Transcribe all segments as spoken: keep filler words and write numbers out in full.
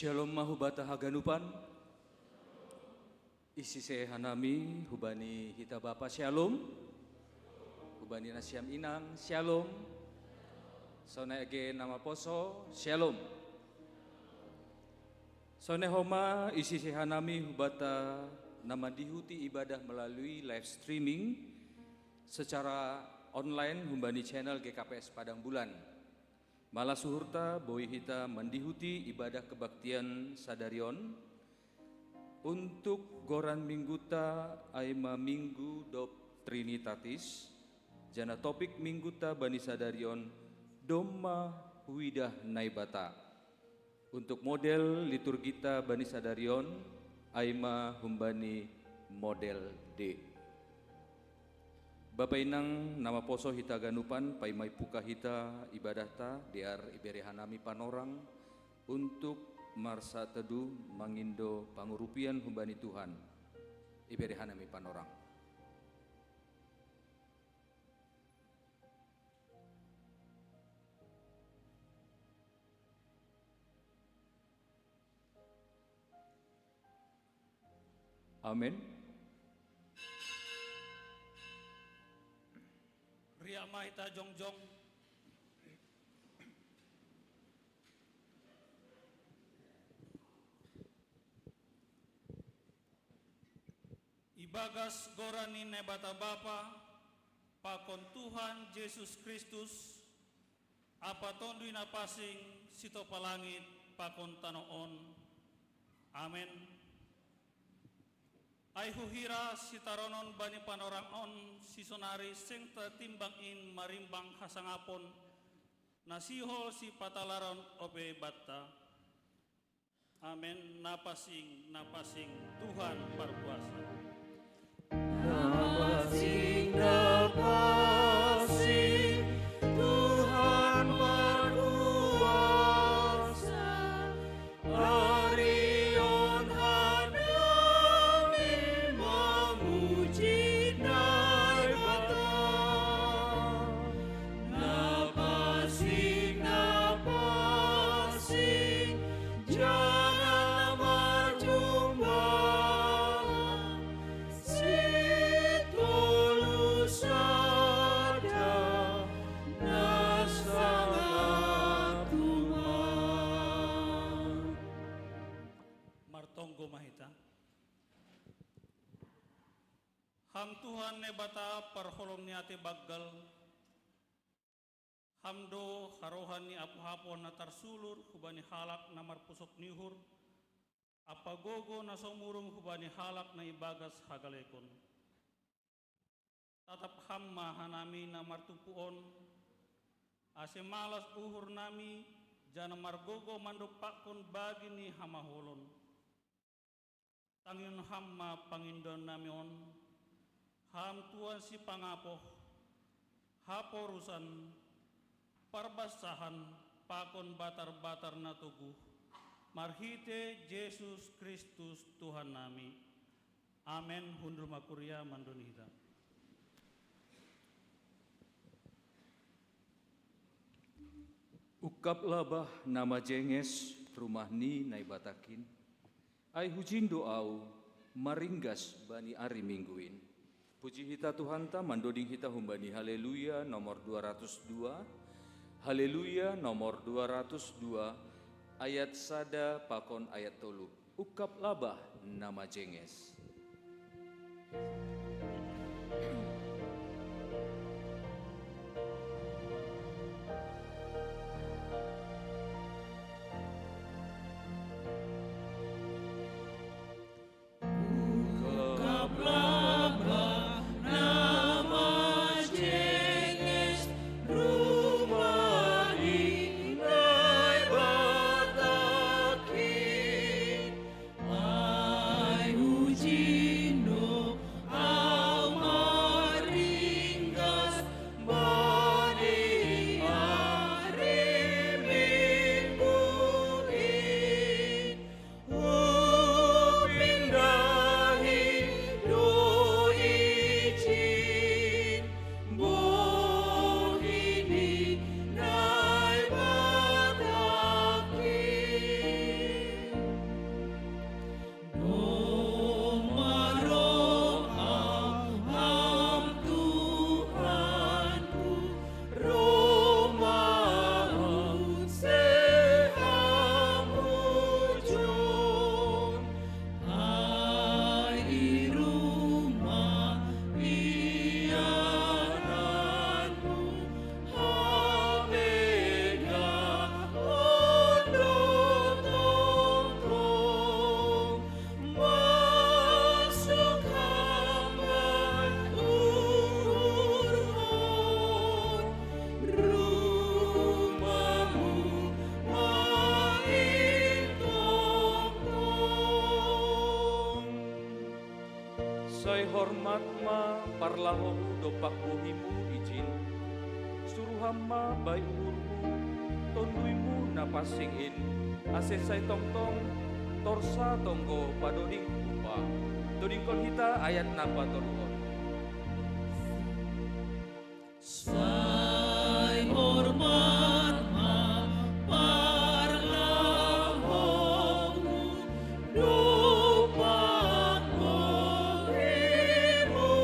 Shalom ma hubata haganupan. Isise hanami hubani hita bapa, shalom. Hubani nasiam inang, shalom. Sonai age na maposo, shalom. Sonai homa isise hanami hubata na mandihuti ibadah melalui live streaming secara online hubani channel G K P S Padang Bulan. Malas uhurta boi hita mandihuti ibadah kebaktian sadarion. Untuk goran mingguta ai ma minggu dob Trinitatis, jana topik mingguta bani sadarion domma huidah Naibata. Untuk model liturgita bani sadarion ai ma humbani model D. Bapa inang na maposo hita ganupan, paima ipuka hita ibadahta, dear ibere hanami panorang untuk marsaat teduh mangindo pangurupian humbani Tuhan. Ibere hanami panorang. Amen. Riak ma hita jongjong. Ibagas goran ni Naibata Bapa, pakon Tuhan Jesus Kristus, ampa Tonduy Napansing, sitopa langit pakon tanoh on. Amen. Ai huhira sitaronon bani panorang on, sisonari seng tatimbang in marimbang hasangapon, na sihol sipatalaron ope banta. Amen. Napansing, napansing, Tuhan parkuasa. Napansing, napansing, Tuhan parkuasa. Ari on hanami mamuji Naibata. Napansing, napansing, jangan marjumbang, sitolu sada na sangap tumang. Martonggo ma hita. Ham Tuhan Naibata parholong ni ate banggal, Ham do harohan ni hapohapon na tarsulur hubani halak na marpusok ni uhur, ampa gogo na so murung hubani halak na ibagas hagalekon. Tatap Ham ma hanami na martumpu on, ase malas uhurnami, janah margogoh mandompakkon bagi ni hamaholon. Tangihon Ham ma pangindoannami on, Ham Tuhan Sipangapoh, haporusan, parbansahan, pakon batar-batar na toguh, marhitei Jesus Kristus Tuhannami. Amen. Hundul ma kuria mandoni hita. Ungkaplah bah na majenges rumah ni Naibatakin. Ai hujin do ahu maringgas bani ari Minggu in. Puji hita Tuhanta mandoding hita humbani Haleluya nomor dua ratus dua. Haleluya nomor dua ratus dua, ayat sada pakon ayat tolu. Ungkaplah bah na majenges. Hormat ma parlahomu dompak bohimu ijin. Suruham ma bai uhurmu, tonduymu na pansing in, ase sai tongtong torsa tonggo padoding upa. Dodingkon hita ayat na patoluhon. Sai hormat ma parlahomu dompak bohimu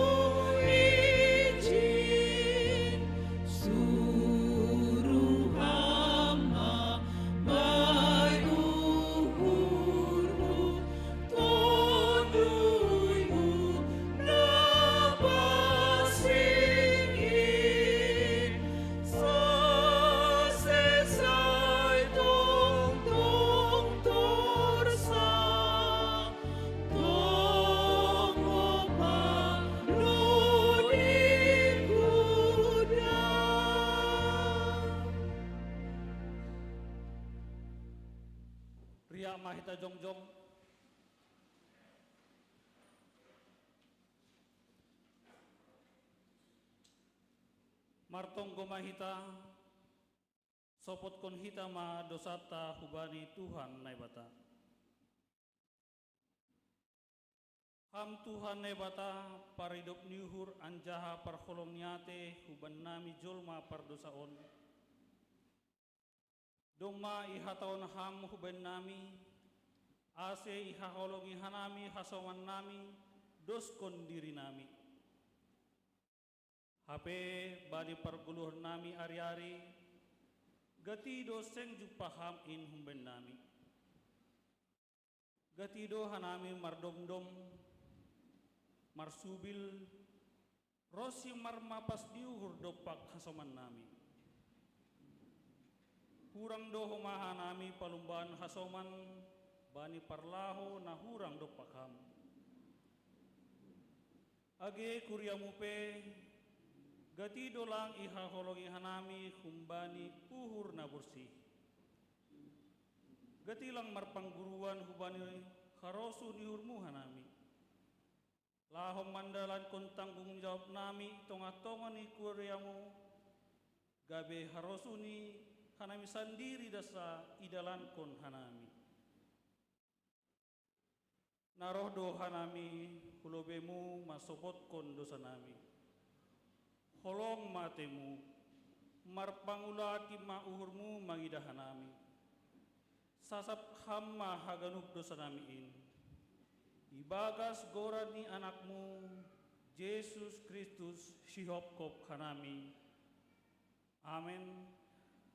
ijin, suruham ma bai uhurmu, tonduymu na pansing in, ase sai tongtong torsa tonggo padoding upa. Riak ma hita jongjong. Martonggo ma hita, sopotkon hita ma dosanta hubani Tuhan Naibata. Ham Tuhan Naibata, paridop ni uhur anjaha parholong ni atei hubannami jolma pardosa on, domma ihatahon Ham hubannami, ase ihaholongi hanami hasomannami, doskon dirinami. Hape bani pargoluhonnami ari-ari, gati do seng jumpah Ham in humbannami. Gati do hanami mardomdom, marsubil, ronsi marmapas ni uhur dompak hasomannami. Hurang do homa hanami palumbahon hasoman bani parlaho na hurang dompak Ham. Age kuriamu pe, gati do lang ihaholongi hanami humbani uhur na borsih. Gati lang marpangguruan hubani harosuh ni uhurmu hanami. Laho mandalankon tanggung jawabnami i tongah-tongah ni kuriamu, gabe harosuh ni hanami sandiri das idalankon hanami. Na roh do hanami hu lobeimu mansopotkon dosanami. Holong ma ateimu, marpangulaki ma uhurmu mangidah hanami. Sasap Ham ma haganup dosanami in. Ibagas goran ni Anakmu, Jesus Kristus, sihopkop hanami. Amen.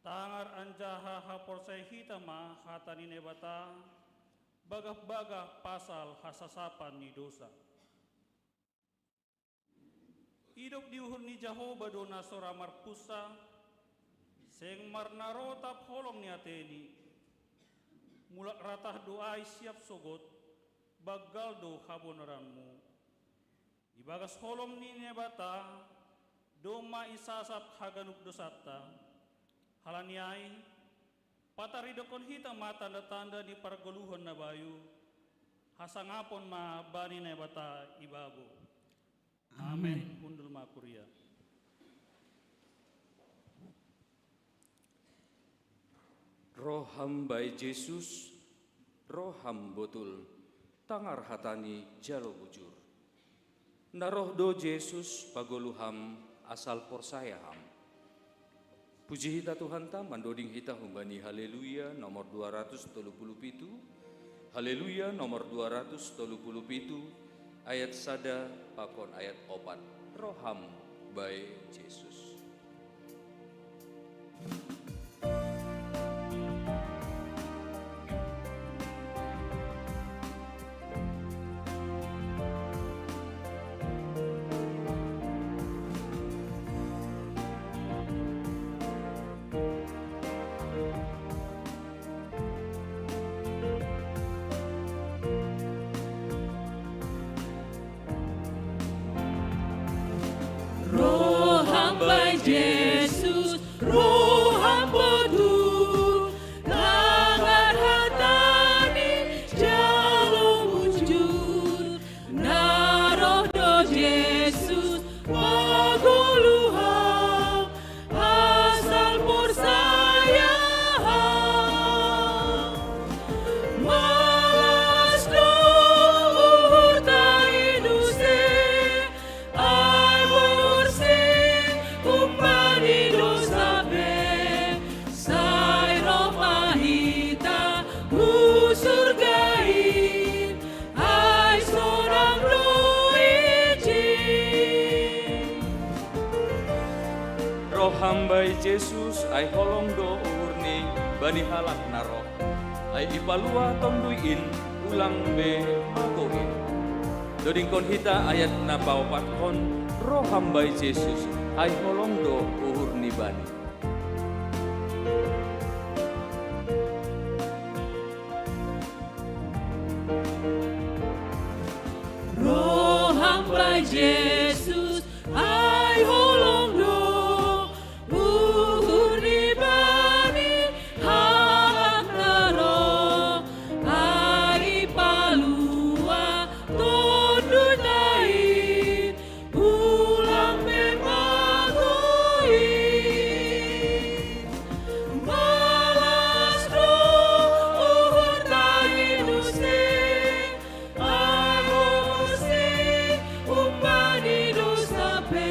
Tangar anjaha haporsaya hita ma hata ni Naibata, bagah-bagah pasal hasasapan ni dosa. Idop ni uhur ni Jahowa do na so ra marpunsa, seng marnarotap holong ni ateini. Mulak ratah do ai siap sogot, banggal do habonaranmu. Ibagas holong ni Naibata, domma isasap haganup dosanta. Halani ai, pataridakkon hita ma tanda-tanda ni pargoluhan na bayu, hasangapon ma bani Naibata ibabo. Amen. Hundul ma kuria. Roh Ham bai Jesus, roh Ham botul, tangar hatani jalo bujur. Na roh do Jesus pagoluh Ham asal porsaya Ham. Puji hita Tuhanta, mandoding hita humbani Haleluya nomor dua ratus tolu puluh pitu, Haleluya nomor dua ratus tolu puluh pitu, ayat sada pakon ayat opat. Roh Ham bai Jesus. Roh Ham bai Jesus, roh Ham botul, tangar hatani jalo bujur. Na roh do Roh hamba i Jesus, ai holong do uhurni bani halak na roh. Ai ipalua tondui in, ulang be pagoin. Dodingkon hita ayat na paopatkon, roh hamba i Jesus, ai holong do uhurni bani. Roh hamba i Jesus, ai holong do uhurni bani halak na roh, ai ipalua tondui in, ulang be pagoin. Malas do uhurta i muse, ai muse umbani dousa pe,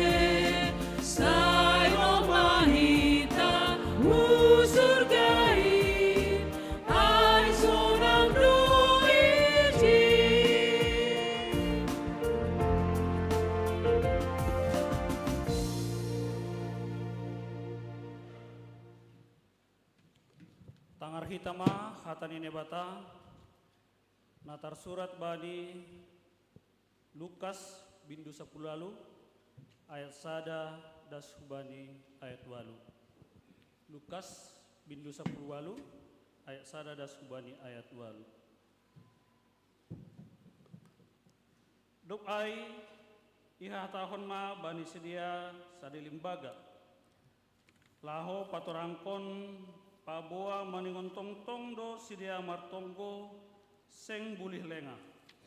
sai ro ma hita hu surga i, ai sonang do i Tangar hita ma hata ni Naibata, na tarsurat bani Lukas bindu sapuluh ualu, ayat sada das hubani ayat ualu. Lukas bindu sapuluh ualu, ayat sada das hubani ayat ualu. Dob ai, ihatahon ma bani sidea sada limbaga, laho patorangkon paboa maningon tongtong do sidea martonggo, seng bulih lenga.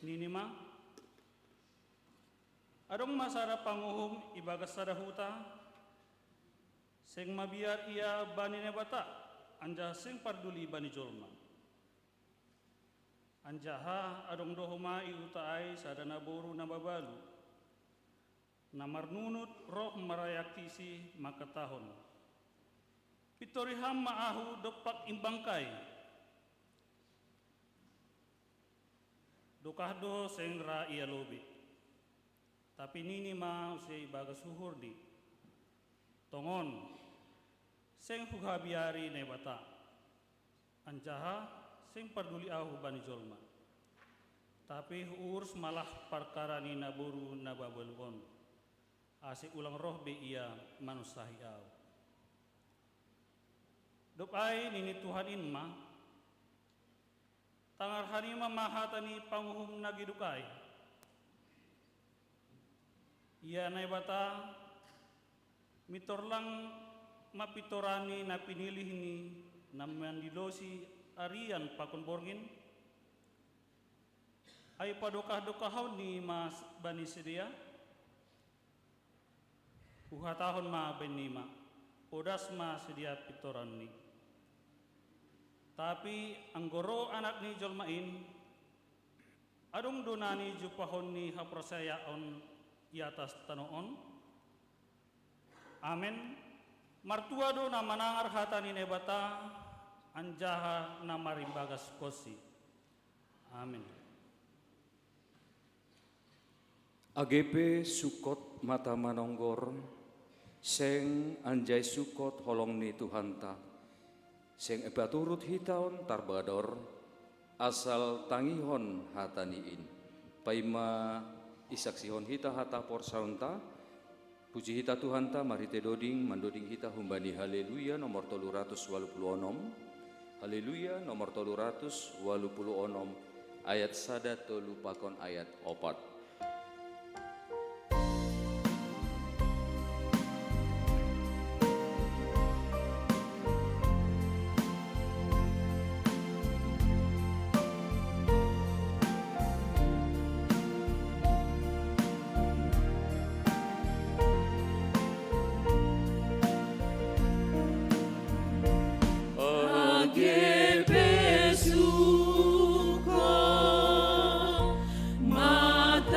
Nini ma: Adong ma sada panguhum ibagas sada huta, seng mabiar ia bani Naibata, anjaha seng parduli bani jolma. Anjaha adong do homa i huta ai sada naboru na mabalu, na marnunut roh marayak hisi mangkatahon: Pintori ham ma ahu dompak imbangkai. Dokah do seng ra ia lobei. Tapi nini ma muse ibagas uhurni: Tongon, seng huhabiari Naibata, anjaha seng parduli ahu bani jolma. Tapi huurus ma lah parkara ni naboru na mabalu on, ase ulang roh be ia manunsahi ahu. Dob ai nini Tuhan in ma: Tangar hanima ma hata ni panguhum na geduk ai. Ia Naibata, mintor lang mapintoranni na pinilihni na mandilosi arian pakon borngin? Ai padokah-dokahonni ma bani sidea? Huhatahon ma bennima: Podas ma sidea pintoranni. Tapi anggo ro Anak ni jolma in, adong do na nijumpahonni haporsayaon i atas tanoh on? Amen. Martua do na manangar hata ni Naibata, anjaha na marimbagaskonsi. Amen. Age pe sukot mata manonggor, seng anjai sukot holong ni Tuhanta, seng ipaturut hita on tarbador, asal tangihon hata ni in. Paima isaksihon hita hata porsayaonta, puji hita Tuhanta marhite doding, mandoding hita humbani Haleluya nomor tolu ratus ualu pulu onom. Haleluya nomor tolu ratus ualu pulu onom, ayat sada tolu pakon ayat opat. Age pe sukot mata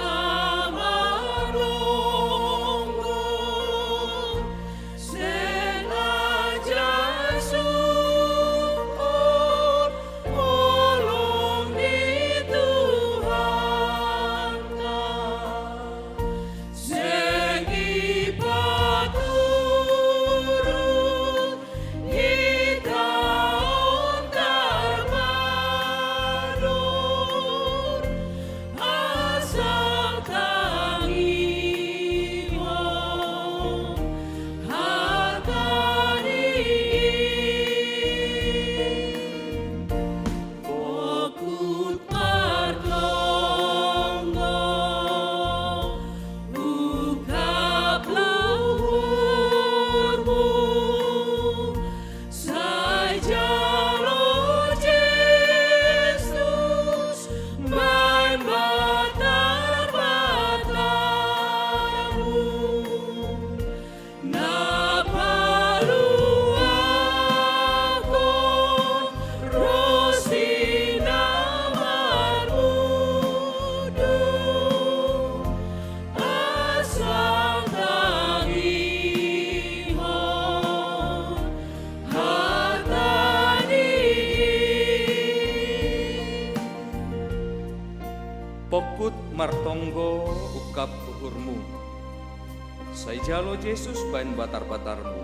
Sai jalo Jesus baen batar-batarmu,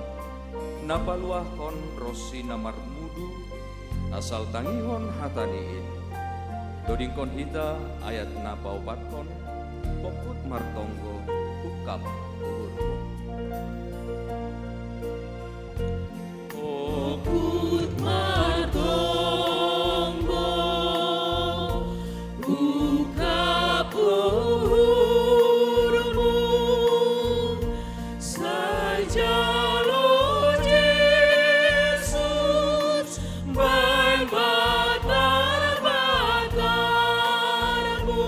na paluahkon ronsi na marmudu, asal tangihon hata ni in. Dodingkon hita ayat na paopatkon, pongkut martonggo, ungkap uhurmu. Pongkut martonggo, ungkap uhurmu, sai jalo Jesus baen batar-batarmu,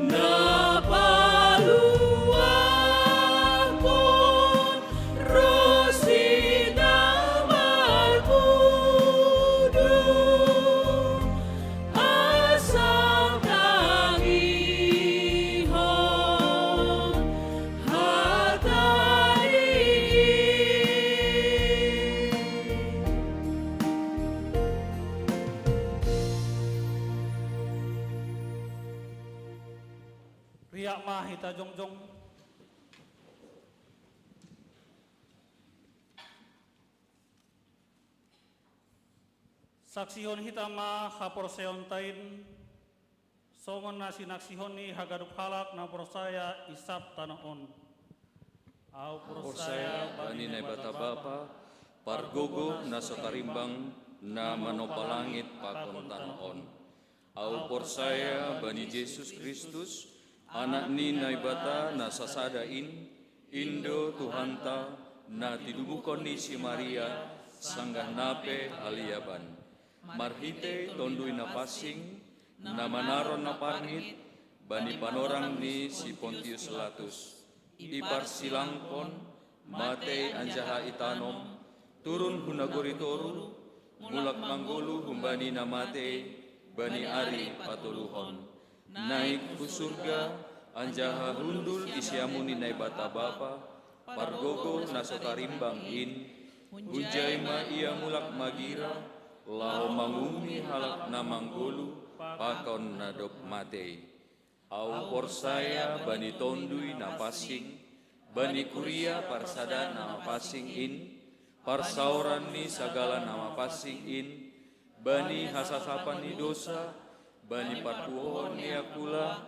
na paluahkon ronsi na marmudu, asal tangihon hata ni in. Riak ma hita jongjong. Saksihon hita ma haporsayaonta in, songon na sinaksihon ni haganup halak na porsaya i sab tanoh on. Ahu porsaya bani Naibata Bapa, pargogoh na so tarimbang, na manompa langit pakon tanoh on. Ahu porsaya bani Jesus Kristus, Anak ni Naibata na sasada in, in do Tuhanta, na tinubuhkon ni si Maria, sanggah na pe haliaban. Marhitei Tonduy Napansing, na manaron na parngit bani panorang ni si Pontius Latus. Iparsilangkon, matei anjaha itanom, turun hu nagori toruh, mulak manggoluh humbani na matei bani ari patoluhon. Naik hu surga, anjaha hundul i siamun ni Naibata Bapa, pargogoh na so tarimbang in, hunjai ma Ia mulak magira, laho manguhumi halak na manggoluh pakon na dob matei. Ahu porsaya bani Tonduy Napansing, bani kuria parsada na mapansing in, parsaoran ni sagala na mapansing in, bani hasasapan ni dousa, bani parpuhoon ni angkula,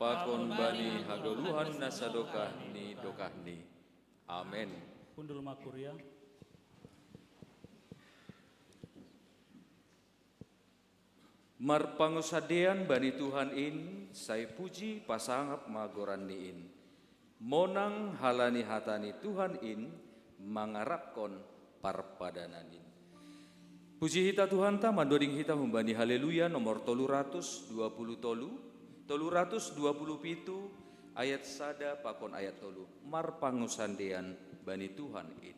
pakon bani hagoluhan na sadokah ni dokahni. Amen. Hundul ma kuria. Marpangunsandeian bani Tuhan in, sai puji pasangap ma goran-Ni in. Monang halani hata ni Tuhan in, mangarapkon parpadanan in. Puji hita Tuhanta, mandoding hita humbani Haleluya nomor tolu ratus dua puluh tolu, tolu ratus dua puluh pitu, ayat sada pakon ayat tolu. Marpangunsandeian bani Tuhan in.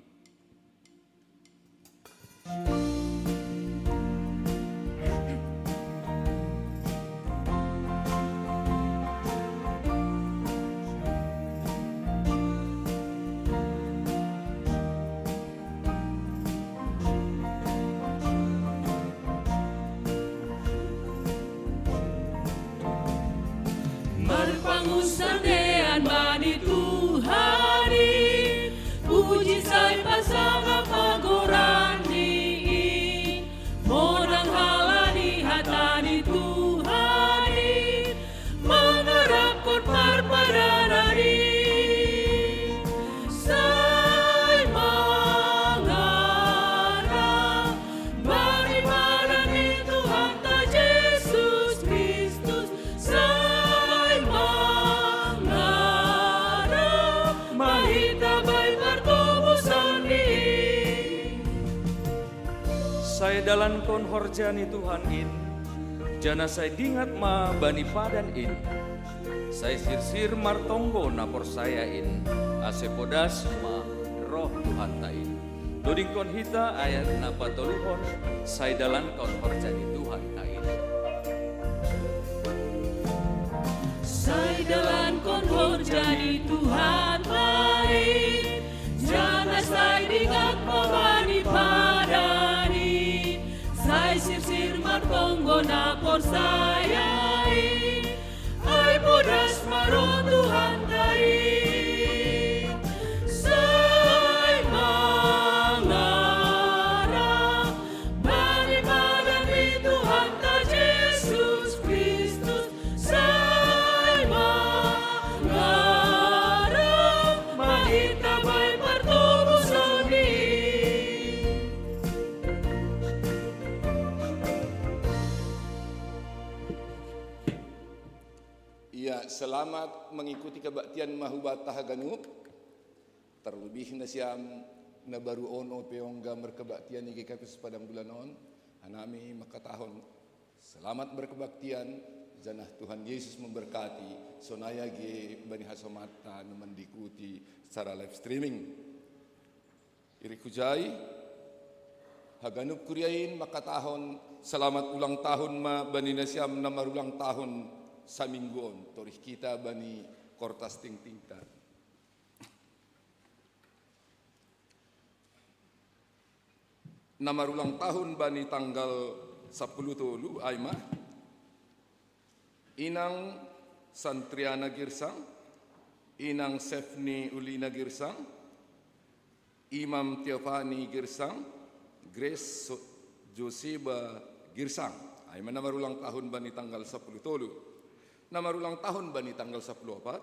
Marpangunsandeian bani Tuhan in, puji sai pasangap ma goran-Ni in. Monang halani hata ni Tuhan in, mangarapkon parpadanan in. Sai mangarap bani padan ni Tuhanta Jesus Kristus, sai mangarap ma hita bahen partobusan-Ni. Sai dalankon horja ni Tuhan in, janah sai dingat ma bani padan in. Sai sirsir martonggo na porsaya in, ase podas ma roh Tuhanta in. Dodingkon hita ayat na patoluhon, sai dalankon horja ni Tuhanta in. Sai dalankon horja ni Tuhanta in, janah sai dingat ma bani padan in. Sai sirsir martonggo na porsaya in, ai podas ma roh Tuhan. mangikuti kabaktian ma hubata haganup, tarlobih nasiam na baru ono pe ongga markabaktian i G K P S Padang Bulan on, hanami mangkatahon selamat markabaktian, janah Tuhan Yesus memberkati, sonai age bani hasomanta na mangikuti secara live streaming. Irik hujai, haganup kuria in mangkatahon selamat ulang tahun ma bani nasiam na marulang tahun saminggu on, torih hita bani kortas tingtingta. Na marulang tahun bani tanggal sampulu tolu ai ma Inang Santriana Girsang, Inang Sefni Ulina Girsang, Imam Tiofani Girsang, Grace So-, Joseba Girsang. Ai ma na marulang tahun bani tanggal sampulu tolu. Na marulang tahun bani tanggal sampulu opat,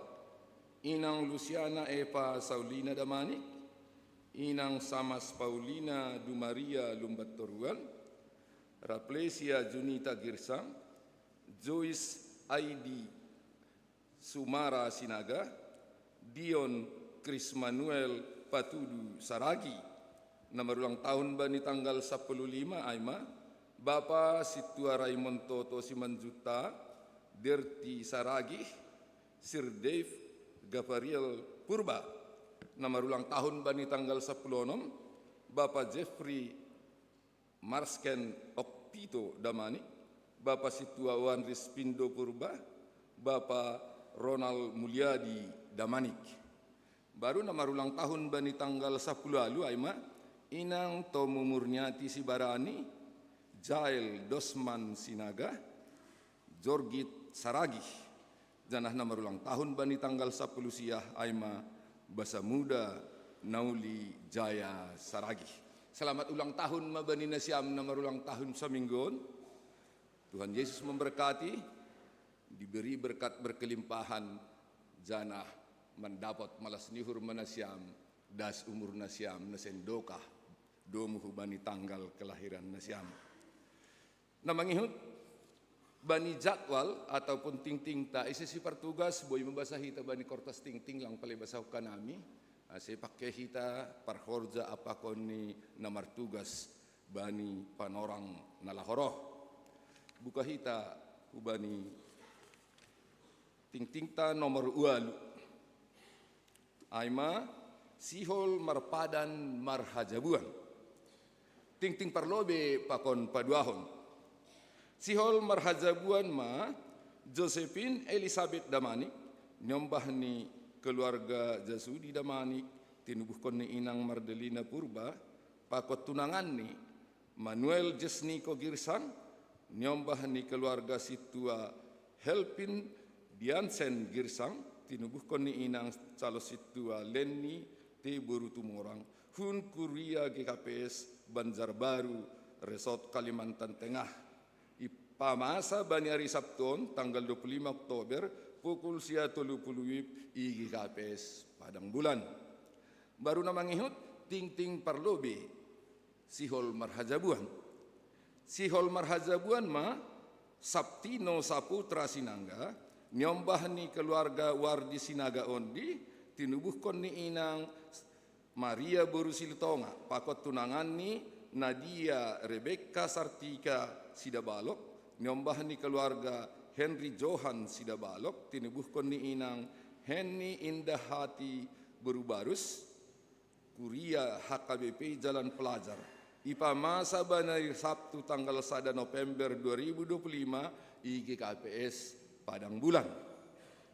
Inang Luciana Eva Saulina Damanik, Inang Samas Paulina Dumaria Lumbantoruan, Raplesia Junita Girsang, Joyce Aidi Sumara Sinaga, Dion Chris Manuel Patudu Saragi. Na marulang tahun bani tanggal sampulu lima ai ma Bapa Sintua Raymond Toto Simanjuntak, Derti Saragih, Sir Dave Gavariel Purba. Na marulang tahun bani tanggal sampulu onom, Bapa Jeffrey Marsken Okpito Damanik, Bapa Sintua Wanris Pindo Purba, Bapa Ronald Mulyadi Damanik. Baru na marulang tahun bani tanggal sampulu ualu ai ma Inang Tomu Murniati Sibarani, Jael Dosman Sinaga, Jorgit Saragih. Janah na marulang tahun bani tanggal sampulu sia ai ma Basa Muda Nauli Jaya Saragih. Selamat ulang tahun ma bani nasiam na marulang tahun saminggu on. Tuhan Yesus memberkati, diberi berkat berkelimpahan, janah mandapot malas ni uhur ma nasiam, das umur nasiam na sendokah domu hubani tanggal kelahiran nasiam. Na mangihut bani jadwal ataupun tingtingta, ise sipartugas boi ma basa hita bani kortas tingting, lang pale basahon hanami, ase pangke hita parhorja pakon ni na martugas bani panorang na laho roh. Buka hita hubani tingtingta nomor ualu. Ai ma sihol marpadan marhajabuan. Tingting parlobei pakon paduahon. Sihol marhajabuan ma Josephine Elizabeth Damanik, niombah ni keluarga Jasudi Damanik, tinubuhkon ni inang Mardelina Purba, pakon tunanganni Manuel Jesniko Girsang, niombah ni keluarga sintua Helpin Diansen Girsang, tinubuhkon ni inang calon sintua Lenny T Boru Tumorang, hun kuria G K P S Banjarbaru, Resort Kalimantan Tengah. Ipamasa bani ari Sabtu on, tanggal dua puluh lima Oktober, pukul sia tolu puluh WIB i G K P S Padang Bulan. Baru na mangihut, tingting parlobei, sihol marhajabuan. Sihol marhajabuan ma Saptino Saputra Sinaga, niombah ni keluarga Wardi Sinaga Ondi, tinubuhkon ni inang Maria Boru Silitonga, pakon tunanganni Nadia Rebecca Sartika Sidabalok, niombah ni keluarga Henry Johan Sidabalok, tinubuhkon ni inang Henny Indah Hati Boru Barus, kuria H K B P Jalan Pelajar. Ipamasa bani ari Sabtu tanggal sada November dua ribu dua puluh lima i G K P S Padang Bulan.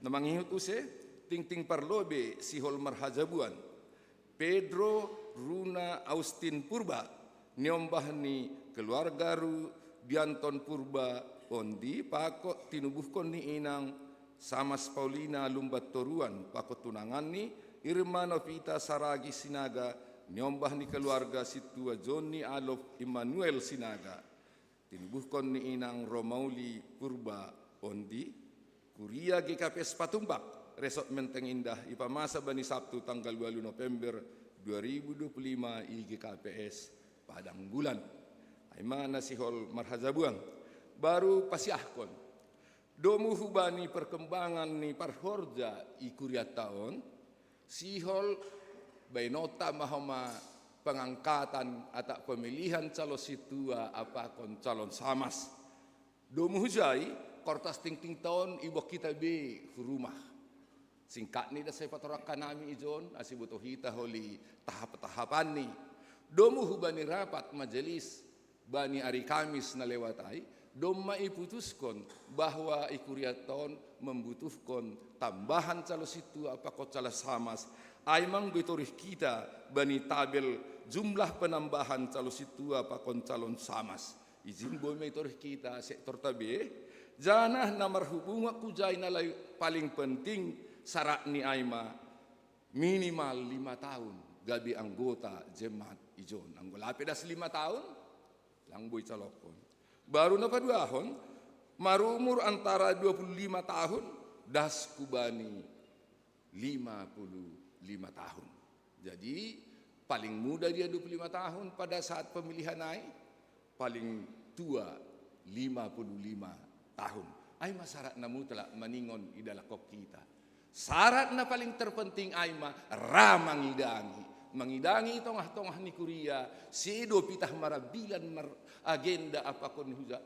Na mangihut use, tingting parlobei, sihol marhajabuan. Pedro Runa Austin Purba, niombah ni keluarga Ru Bianton Purba Ondi, pakon tinubuhkon ni inang Samas Paulina Lumbantoruan, pakon tunanganni Irma Novita Saragi Sinaga, niombah ni keluarga sintua Joni Alof Immanuel Sinaga. Tinubuhkon ni inang Romauli Purba Ondi, kuria G K P S Patumbak, Resort Menteng Indah, ipamasa bani Sabtu tanggal ualu November dua ribu dua puluh lima i G K P S Padang Bulan. Ai ma na sihol marhajabuan. Baru pasiahkon. Domu hubani perkembangan ni parhorja i kuriatta on, sihol bainonta ma homa pengangkatan atau pemilihan calon sintua apakon calon samas. Domu hujai, kortas tingtingta on iboan hita be hu rumah. Singkatni das sai patorang hanami ijon, ase boto hita holi tahap-tahapanni. Domu hubani rapat majelis bani ari Kamis na lewat ai, domma iputuskon bahwa i kuriatta on membutuhkon tambahan calon sintua apakon calon samas. Ai ma anggo itorih hita bani tabel jumlah penambahan calon sintua apakon calon samas. Ijin boi ma itorih hita sektorta be, janah na marhubungan hujai na lai paling penting syaratni ai ma minimal lima tahun gabe anggota jemaat ijon. Anggo lape das lima tahun, lang boi calonhon. Baru na paduahon, marumur antara dua puluh lima tahun das hubani lima puluh lima tahun. Jadi paling muda dia dua puluh lima tahun pada saat pemilihan ai, paling tua lima puluh lima tahun. Ai ma syarat na mutlak maningon idalahon hita. Syarat na paling terpenting ai ma ra mangidangi. Mangidangi i tongah-tongah ni kuria, sedo pitah marambilan mar agenda apakon huja.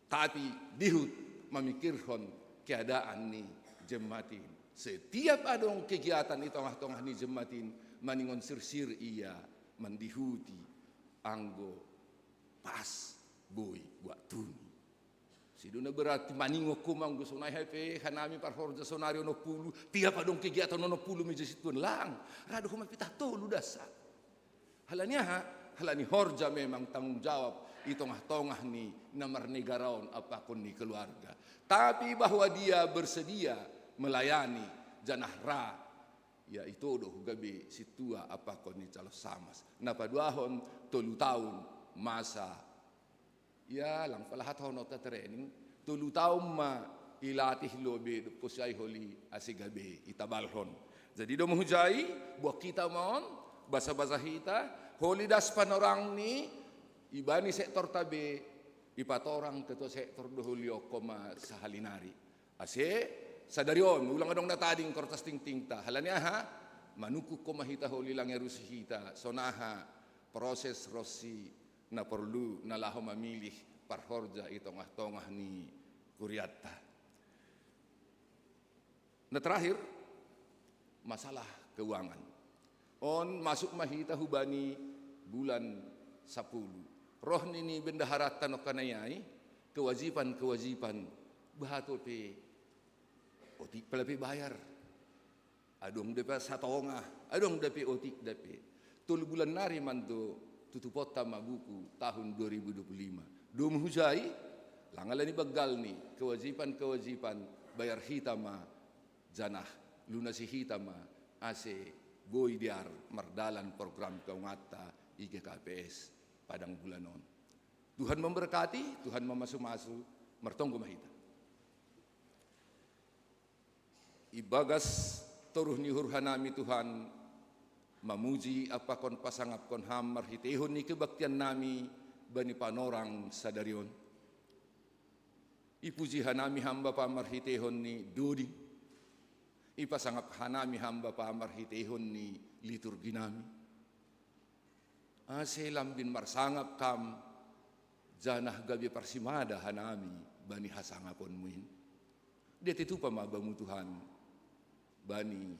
Tapi dihut mamikirhon keadaan ni jemaat in. Setiap adong kegiatan i tongah-tongah ni jemaat in, maningon sirsir ia mandihuti anggo pas boi waktuni. Sidona berarti maningon homa anggo sonai hape hanami parhorja sonari onom puluh, tiap adong kegiatan onom puluh meja situan lang. Ra do homa pitah tolu dasa. Halani aha? Halani horja memang tanggung jawab i tongah-tongah ni na marnegara on apakon ni keluarga. Tapi bahwa dia bersedia melayani janah ra ia itodo gabe sintua apakon ni calon samas. Na paduahon tolu tahun masa. Ia lang palahat honota training, tolu tahun ma ilatih lobi dob hosai holi ase gabe itabalhon. Jadi domu hujai, boan hita ma on, basa-basa hita, holi das panorangni, ibani sektorta be, ipatorang ketua sektor do holi on homa sahali nari. Ase sadari on ulang adong na tading kortas tingtingta. Halani aha? Manungkun homa hita holi lang erusi hita sonaha proses ronsi na porlu na laho mamilih parhorja i tongah-tongah ni kuriatta. Na terakhir, masalah keuangan. On masuk ma hita hubani bulan sapuluh. Roh ni ni bendaharanta nongkanai ai, kewajiban-kewajiban, bahat pe otik pala pe bayar. Adong dope satonga, adong dope otik dope. Tolu bulan nari manto tutuponta ma buku tahun dua ribu dua puluh lima. Domu hujai, lang ala ni banggalni kewajiban-kewajiban, bayar hita ma janah lunasi hita ma ase boi dear mardalan program keuanganta i G K P S Padang Bulan on. Tuhan memberkati, Tuhan mamasu-masu, martonggo ma hita. Ibagas toruh ni uhur hanami Tuhan, mamuji apakon pasangapkon Ham marhiteihon ni kebaktiannami bani panorang sadari on. Ipuji hanami Ham Bapa marhiteihon ni doding. Ipasangap hanami Ham Bapa marhiteihon ni liturginami. Ase lambin marsangap Ham, janah gabe parsimada hanami bani hasangaponMu in. Diatitupa ma Bamu Tuhan, bani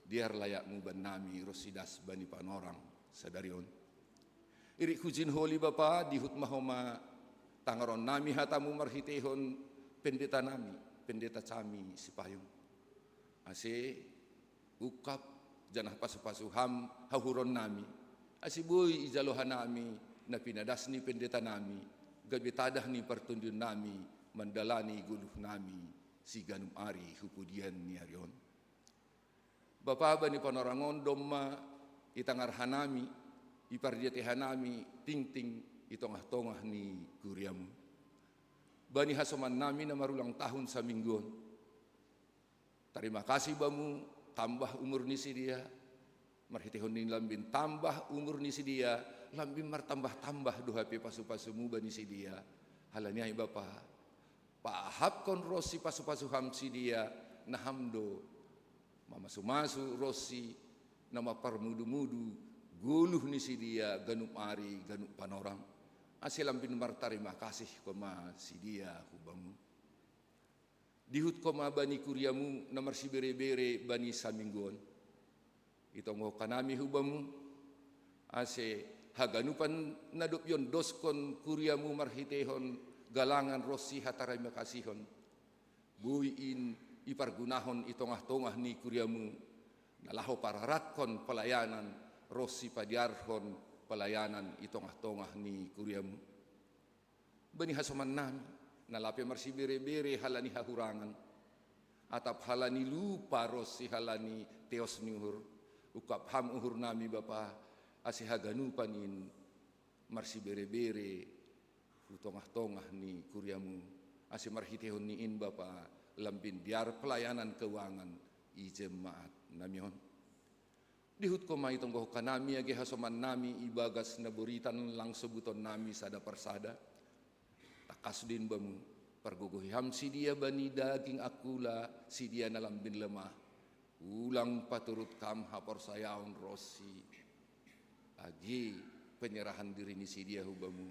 dear layakMu bannami ronsi das bani panorang sadari on. Irik hujin holi Bapa, dihut ma homa tangaronnami hataMu marhiteihon pendetanami, pendeta Cami Sipayung. Ase ungkap janah pasu-pasu Ham hauhuronnami, ase boi ijalo hanami na pinadas ni pendetanami, gabe tadah ni partondionnami mandalani goluhnami siganup ari hu pudian ni ari on. Bapa, bani panorang on domma itangar hanami, ipardiatei hanami tingting i tongah-tongah ni kuriaMu. Bani hasomannami na marulang tahun saminggu on, tarima kasih Bamu, tambah umur ni sidea. Marhiteihon ni lambin tambah umur ni sidea, lambin martambah-tambah do hape pasu-pasuMu bani sidea. Halani ai Bapa, paahapkon ro si pasu-pasu ham sidia, na ham do mamasu-masu ro si na maparmudu-mudu goluh ni sidia ganup ari ganup panorang, ase lambin martarima kasih ko ma sidia hu bamu. Dihut ko ma bani kuriamu na marsibere-bere bani samingguon. Itonggohon hanami hu bamu, ase haganupan na dob iondoskon kuriamu marhiteihon galangan ro si hatarima kasihon, boi in ipargunahon i tongah-tongah ni kuriamu, na laho pararatkon palayanan ro si padiarhon palayanan i tongah-tongah ni kuriamu. Bani hasomannami, na lape marsibere-bere halani hahurangan, atap halani lupa ro si halani teos ni uhur, ungkap ham uhurnami Bapa, ase haganupan in marsibere-bere hu tongah-tongah ni kuriamu, ase marhiteihon ni in Bapa, lambin dear pelayanan keuangan i jemaat nami on. Dihut ko ma itonggohon hanami age hasomannami ibagas na boritan lang sobutonnami sada parsada. Tangkas do in bamu, pargogohi ham sidia bani daging angkula sidia na lambin lemah, ulang paturut ham haporsayaon ro si age penyerahan diri ni sidia hu bamu.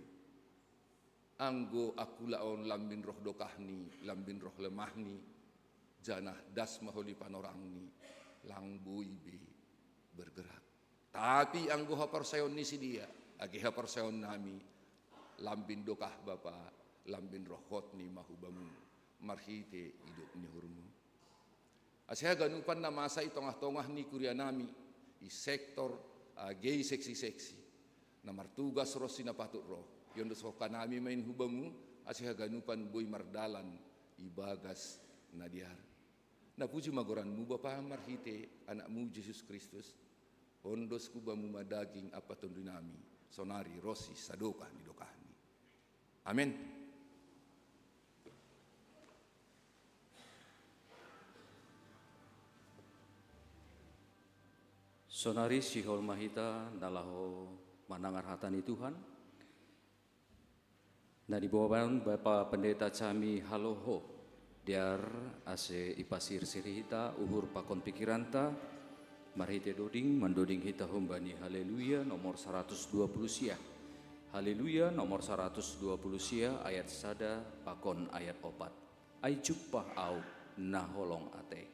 Anggo angkula on lambin roh dokahni, lambin roh lemahni, janah das ma holi panorangni, lang boi be bergerak. Tapi anggo haporsayaon ni sidia, age haporsayaonnami, lambin dokah Bapa, lambin roh hotni ma hu bamu, marhite idop ni uhurmu. Ase haganupan na masa i tongah-tongah ni kurianami, i sektor, age i seksi-seksi, na martugas ro si na patut roh, iondoskon hanami ma in hu bamu, ase haganupan boi mardalan ibagas na dear. Na puji ma goranmu Bapa marhite Anakmu Jesus Kristus. Ondos hu bamu ma daging ampa tondinami, sonari ro si sadokah ni dokahni. Amen. Sonari sihol ma hita na laho manangar hata ni Tuhan, na niboan Bapa Pendeta Cami Haloho, dear ase ipasirsir hita uhur pakon pikiranta, marhite doding mandoding hita humbani Haleluya nomor saratus dua puluh sia. Haleluya nomor saratus dua puluh sia, ayat sada pakon ayat opat. Ai jumpah ahu na holong atei.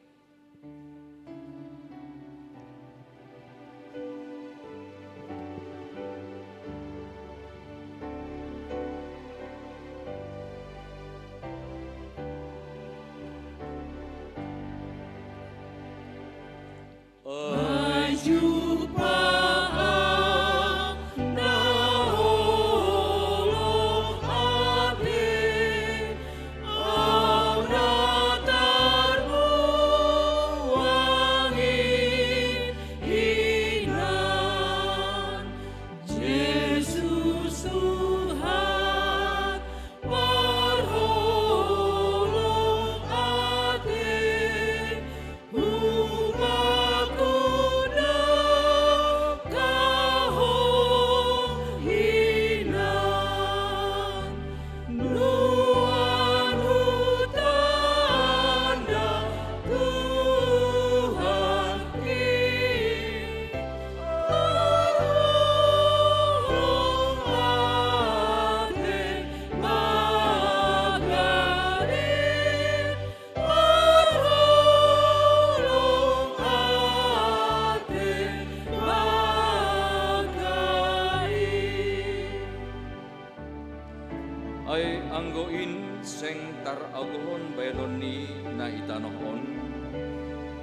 Ai anggo in seng taragohon bahenonni na i tanoh on,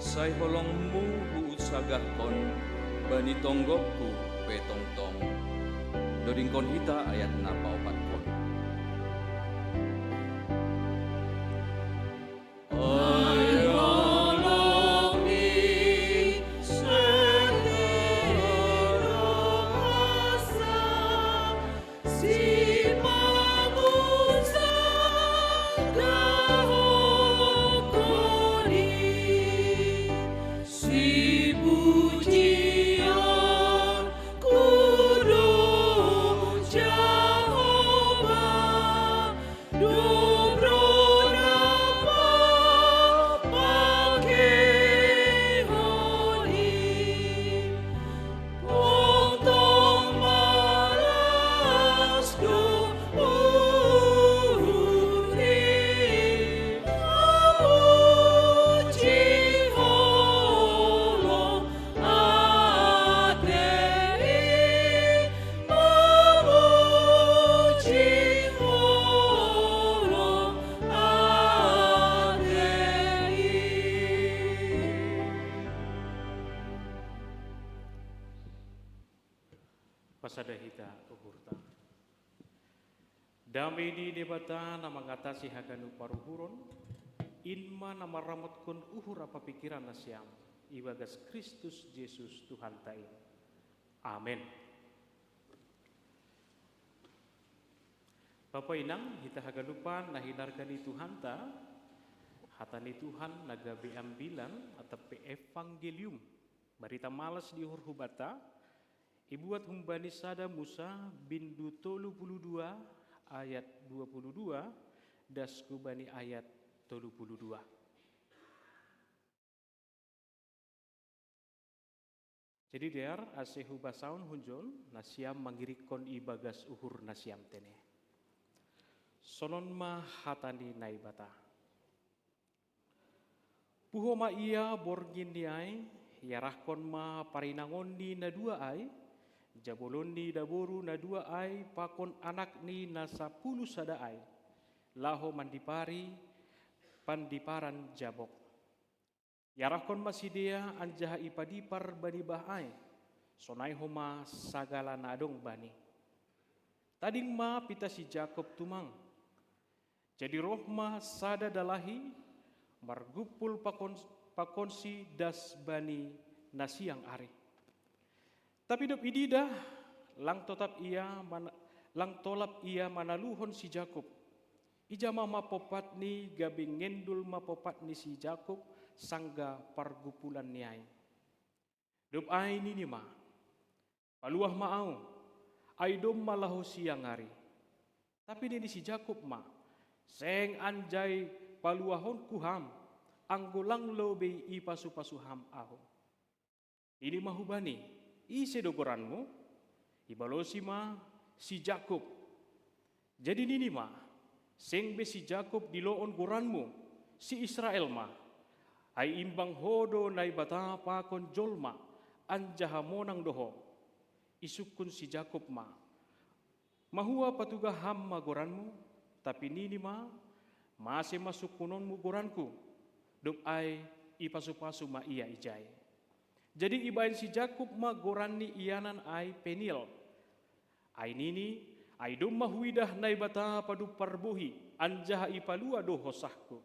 sai holongmu huunsagahkon bani tonggongku pe tongtong. Dodingkon hita ayat na paopatkon. Pasada hita uhurta. Dame ni Debata na mangatasi haganup paruhuron, in ma na maramotkon uhur papikiran nasiam, ibagas Kristus Jesus Tuhanta in. Amen. Bapa inang, hita haganupan na hinarga ni Tuhanta, hata ni Tuhan na gabe ambilan atap pe evangelium, barita malas di uhur hubata, ibuat humbani sada Musa bindu tolu puluh dua ayat dua puluh dua, das hubani ayat tolu puluh dua. Jadi dear, ase hubasaon hunjon, nasiam mangirikkon ibagas uhur nasiam tene. Sonon ma hata ni Naibata. Puho ma ia borngin ni ai, iarahkon ma parinangon ni na dua ai, jabolon ni daboru na dua ai pakon anak ni na sapuluh sada ai, laho mandipari pandiparan Jabok. Iarahkon ma sidea anjaha ipadipar bani bah ai, sonai homa sagala na adong bani. Tading ma pitah si Jakob tumang. Jadi roh ma sada dalahi, margumpul pakon, pakonsi das bani na siang ari. Tapi dob ididah, lang totap ia man, lang tolap ia manaluhon si Jakob. Ija ma ma popatni, gabe ngendul ma popatni si Jakob, sangga pargumpulan ni ai. Dob ai nini ma, paluah ma ahu, ai domma laho siang ari. Tapi nini si Jakob ma, seng anjai paluahonku ham, anggo lang lobei ipasu-pasu ham ahu. Nini ma hubani, ise do goranmu? Ibalosi ma, si Jakob. Jadi nini ma, seng be si Jakob diloon goranmu, si Israel ma. Ai imbang ho do Naibata pakon jolma, anjaha monang do ho. Isungkun si Jakob ma, mahua patugah ham ma goranmu? Tapi nini ma, mase ma sungkunonmu goranku? Dob ai ipasu-pasu ma ia ijai. Jadi ibaen si Jakob ma goran ni ianan ai Peniel. Ai nini, ai domma huidah Naibata padumpar bohi, anjaha ipalua do hosahku.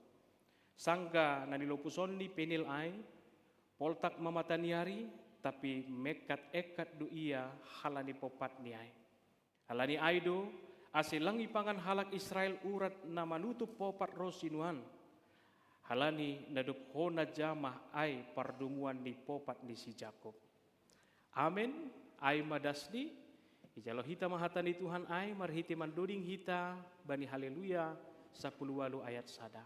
Sangga na nilopusonni Peniel ai, poltak ma mata ni ari, tapi mengkat-engkat do ia halani popatni ai. Halani ai do, ase lang ipangan halak Israel urat na manutup popat ro sinuan, halani na dob hona jamah ai pardomuan ni popat ni si Jakob. Amen. Ai ma dasni, ijalo hita ma hata ni Tuhan ai marhite mandoding hita bani Haleluya sapuluh ualuh ayat sada.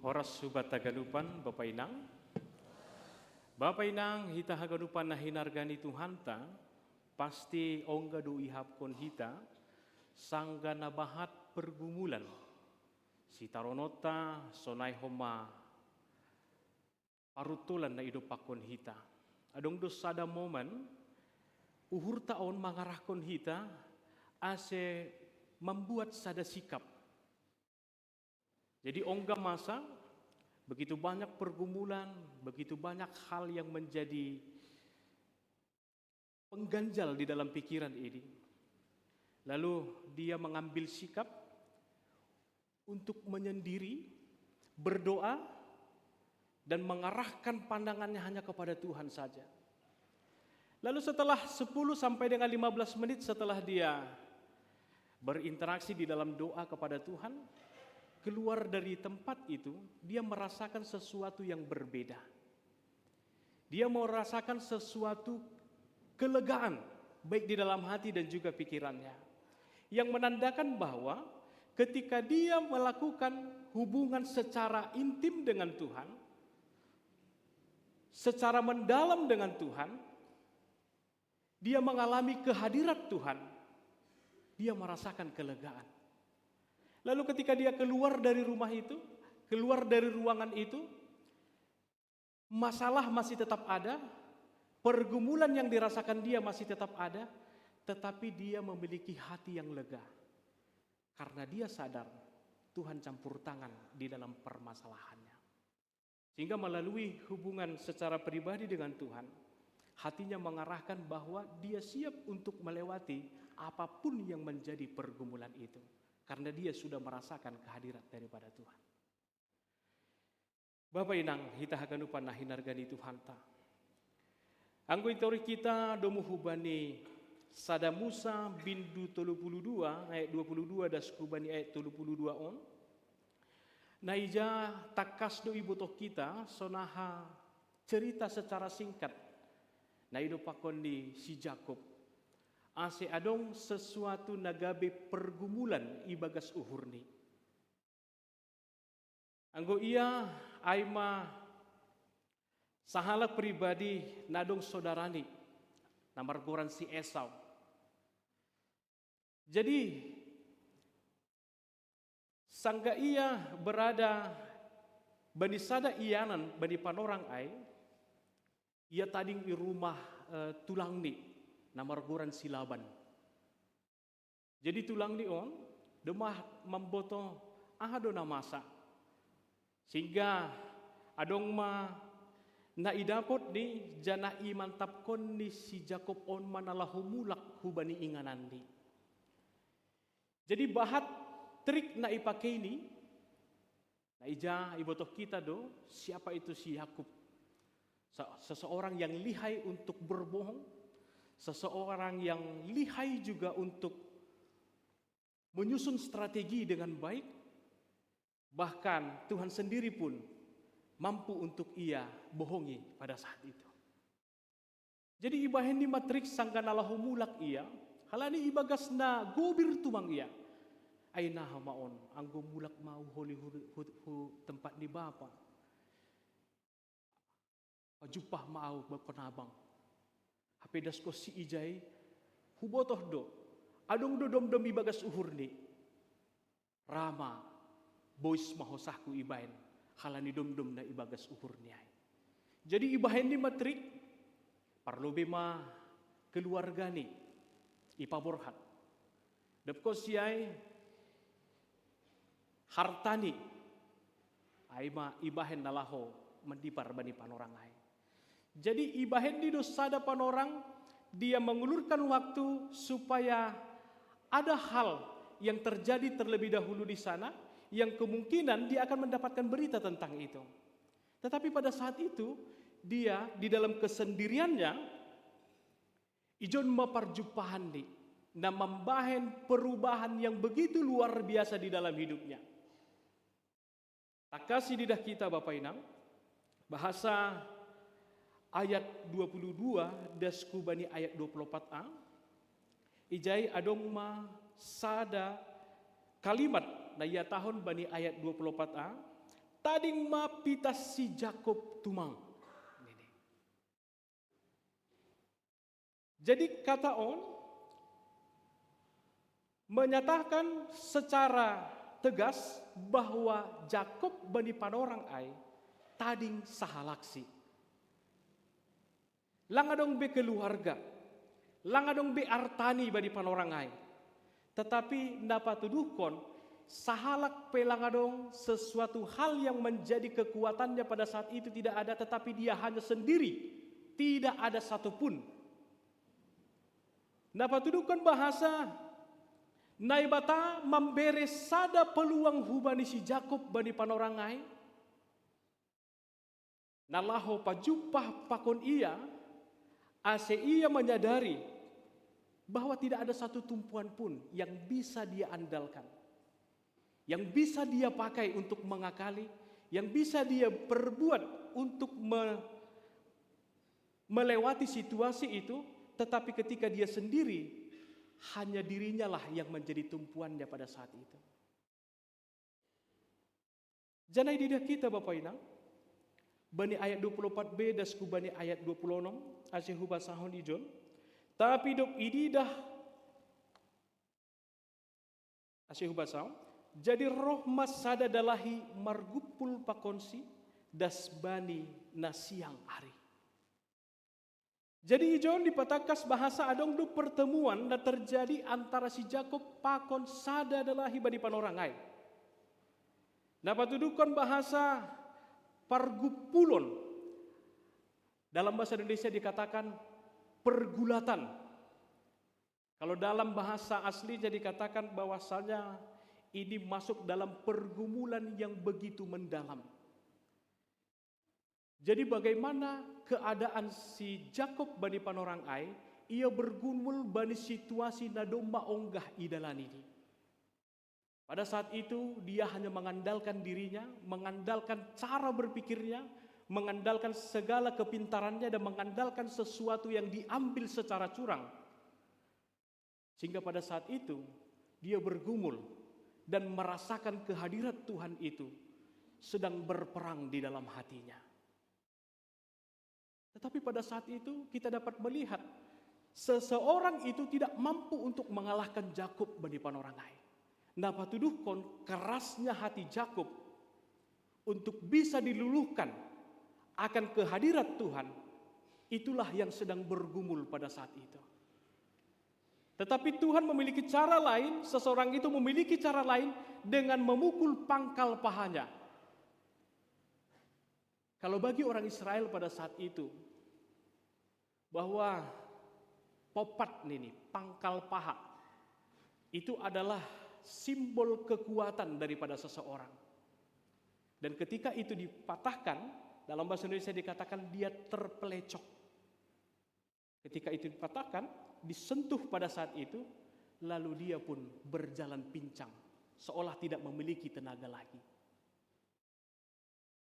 Horas hubat haganupan, Bapa Inang. Bapa Inang, hita haganupan na hinarga ni Tuhanta, pasti ongga do iahapkon hita, sangga na bahat pergumulan. Sitarononta sonai homa paruntolan na idompakkon hita. Adong do sada momen, uhurta on mangarahkon hita, ase mambuat sada sikap. Jadi ongga masa, begitu banyak pergumulan, begitu banyak hal yang menjadi pengganjal di dalam pikiran ini. Lalu dia mengambil sikap untuk menyendiri, berdoa, dan mengarahkan pandangannya hanya kepada Tuhan saja. Lalu setelah sepuluh sampai dengan lima belas menit setelah dia berinteraksi di dalam doa kepada Tuhan, keluar dari tempat itu, dia merasakan sesuatu yang berbeda. Dia merasakan sesuatu kelegaan, baik di dalam hati dan juga pikirannya. Yang menandakan bahwa ketika dia melakukan hubungan secara intim dengan Tuhan, secara mendalam dengan Tuhan, dia mengalami kehadirat Tuhan, dia merasakan kelegaan. Lalu ketika dia keluar dari rumah itu, keluar dari ruangan itu, masalah masih tetap ada, pergumulan yang dirasakan dia masih tetap ada, tetapi dia memiliki hati yang lega. Karena dia sadar Tuhan campur tangan di dalam permasalahannya. Sehingga melalui hubungan secara pribadi dengan Tuhan, hatinya mengarahkan bahwa dia siap untuk melewati apapun yang menjadi pergumulan itu. Karena dia sudah merasakan kehadirat daripada Tuhan. Bapa inang, hita haganup na hinarga ni Tuhanta. Anggo itori kita domu hubani sada Musa bindu tolu puluh dua ayat dua puluh dua das hubani ayat tolu puluh dua on. Na ija tangkas do ibotoh kita sonaha cerita secara singkat na idopakon ni si Jakob. Ase adong sesuatu na gabe pergumulan ibagas uhurni. Anggo ia ai ma sahalak pribadi na adong sodarani na margoran si Esau. Jadi sangga ia berada bani sada ianan bani panorang ai, ia tading i rumah eh, tulangni na margoran si Laban. Jadi tulangni on domma mamboto aha do na masa. Sehingga adong ma na idapot ni janah imantapkon ni si Jakob on ma na laho mulak hubani ingananni. Jadi bahat trik na ipakei ni na ija ibotoh kita do siapa itu si Yakub. Seseorang yang lihai untuk berbohong, seseorang yang lihai juga untuk menyusun strategi dengan baik, bahkan Tuhan sendiri pun mampu untuk ia bohongi pada saat itu. Jadi ibahen ni ma trik sangga na laho mulak ia, halani ibagas na gobir tumang ia. Ai naha ma on, anggo mulak ma uholi hu, hu, hu tempat ni bapa. Pajumpah ma au bakon abang. Hape daskon si ijai, hubotoh do, adong do domdom ibagas uhurni. Rama, bois ma hosahku ibaen, halani domdom na ibagas uhurni ai. Jadi ibahen ni ma trik, parlobe ma keluargani ipaborhat. Dapkon si ai hartani, ai ma ibahen na laho mandipar bani panorang ai. Jadi ibahen ni do sada panorang, dia mengulurkan waktu supaya ada hal yang terjadi terlebih dahulu di sana, yang kemungkinan dia akan mendapatkan berita tentang itu. Tetapi pada saat itu, dia di dalam kesendiriannya, ijon ma parjumpahanni na mambahen perubahan yang begitu luar biasa di dalam hidupnya. Tangkas ididah kita Bapa Inang, bahasa ayat dua puluh dua das hubani ayat dua puluh opat a, ijai adong ma sada kalimat na ihatahon bani ayat dua puluh opat a, tading ma pitas si Jakob tumang. Jadi kata on menyatakan secara tegas bahwa Jakob bani panorang ai tading sahalaksi. Lang adong be keluarga, lang adong be artani bani panorang ai. Tetapi na patuduhkon, sahalak pe lang adong sesuatu hal yang menjadi kekuatannya pada saat itu tidak ada, tetapi dia hanya sendiri, tidak ada satupun. Na patuduhkon bahasa Naibata mambere sada peluang hubani si Jakob bani panorang ai, na laho pajumpah pakon ia, Ase ia menyadari bahwa tidak ada satu tumpuan pun yang bisa dia andalkan, yang bisa dia pakai untuk mengakali, yang bisa dia perbuat untuk me- melewati situasi itu, tetapi ketika dia sendiri, hanya dirinyalah yang menjadi tumpuannya pada saat itu. Janai didah kita, Bapa Inang, bani ayat dua puluh empat b dasku bani ayat dua puluh enam, ase hubasahon ijon. Tapi dob ididah, ase hubasahon, jadi roh ma sada dalahi margumpul pakonsi das bani na siang ari. Jadi ijon dipatangkas bahasa adong do pertemuan na terjadi antara si Jakob pakon sada dalahi bani panorang ai. Na patuduhkon bahasa pargumpulon. Dalam bahasa Indonesia dikatakan pergulatan. Kalau dalam bahasa aslinya dikatakan bahwasanya ini masuk dalam pergumulan yang begitu mendalam. Jadi bagaimana keadaan si Jakob bani panorang ai, ia bergumul bani situasi na domma onggah i dalan ini. Pada saat itu dia hanya mengandalkan dirinya, mengandalkan cara berpikirnya, mengandalkan segala kepintarannya dan mengandalkan sesuatu yang diambil secara curang. Sehingga pada saat itu dia bergumul dan merasakan kehadirat Tuhan itu sedang berperang di dalam hatinya. Tetapi pada saat itu kita dapat melihat seseorang itu tidak mampu untuk mengalahkan Jakob bani panorang ai. Na patuduhkon kerasnya hati Jakob untuk bisa diluluhkan akan kehadirat Tuhan, itulah yang sedang bergumul pada saat itu. Tetapi Tuhan memiliki cara lain, seseorang itu memiliki cara lain dengan memukul pangkal pahanya. Kalau bagi orang Israel pada saat itu, bahwa popat nini, pangkal paha, itu adalah simbol kekuatan daripada seseorang. Dan ketika itu dipatahkan, dalam bahasa Indonesia dikatakan dia terpelecok. Ketika itu dipatahkan, disentuh pada saat itu, lalu dia pun berjalan pincang, seolah tidak memiliki tenaga lagi.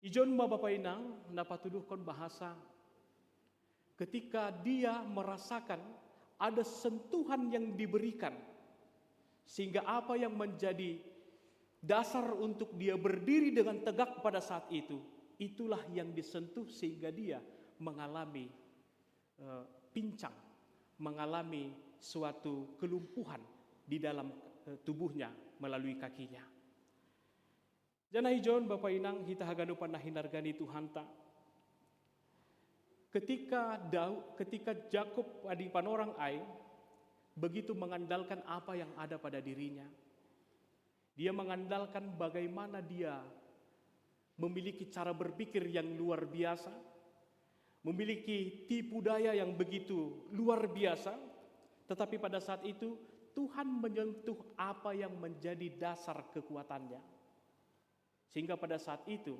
Ijon ma Bapa Inang na patuduhkon bahasa ketika dia merasakan ada sentuhan yang diberikan, sehingga apa yang menjadi dasar untuk dia berdiri dengan tegak pada saat itu, itulah yang disentuh sehingga dia mengalami eh, pincang, mengalami suatu kelumpuhan di dalam eh, tubuhnya melalui kakinya. Janai ijon Bapa Inang hita haganupan na hinarga ni Tuhanta. Ketika Daud, ketika Jakob bani panorang ai begitu mengandalkan apa yang ada pada dirinya. Dia mengandalkan bagaimana dia memiliki cara berpikir yang luar biasa, memiliki tipu daya yang begitu luar biasa, tetapi pada saat itu Tuhan menyentuh apa yang menjadi dasar kekuatannya. Sehingga pada saat itu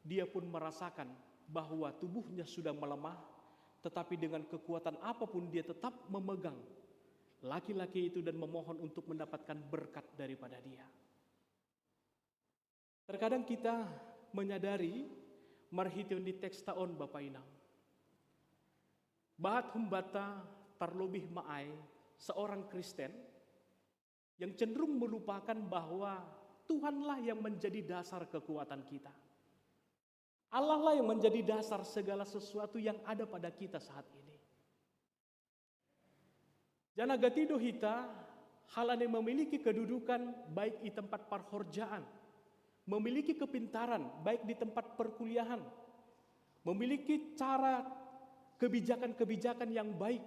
dia pun merasakan bahwa tubuhnya sudah melemah, tetapi dengan kekuatan apapun dia tetap memegang laki-laki itu dan memohon untuk mendapatkan berkat daripada dia. Terkadang kita menyadari marhiteon ni teks ta on Bapa Inang. Bahat humbanta tarlobih ma ai seorang Kristen yang cenderung melupakan bahwa Tuhanlah yang menjadi dasar kekuatan kita. Allahlah yang menjadi dasar segala sesuatu yang ada pada kita saat ini. Janah gati do hita halani memiliki kedudukan baik di tempat parhorjaan, memiliki kepintaran baik di tempat perkuliahan, memiliki cara kebijakan-kebijakan yang baik,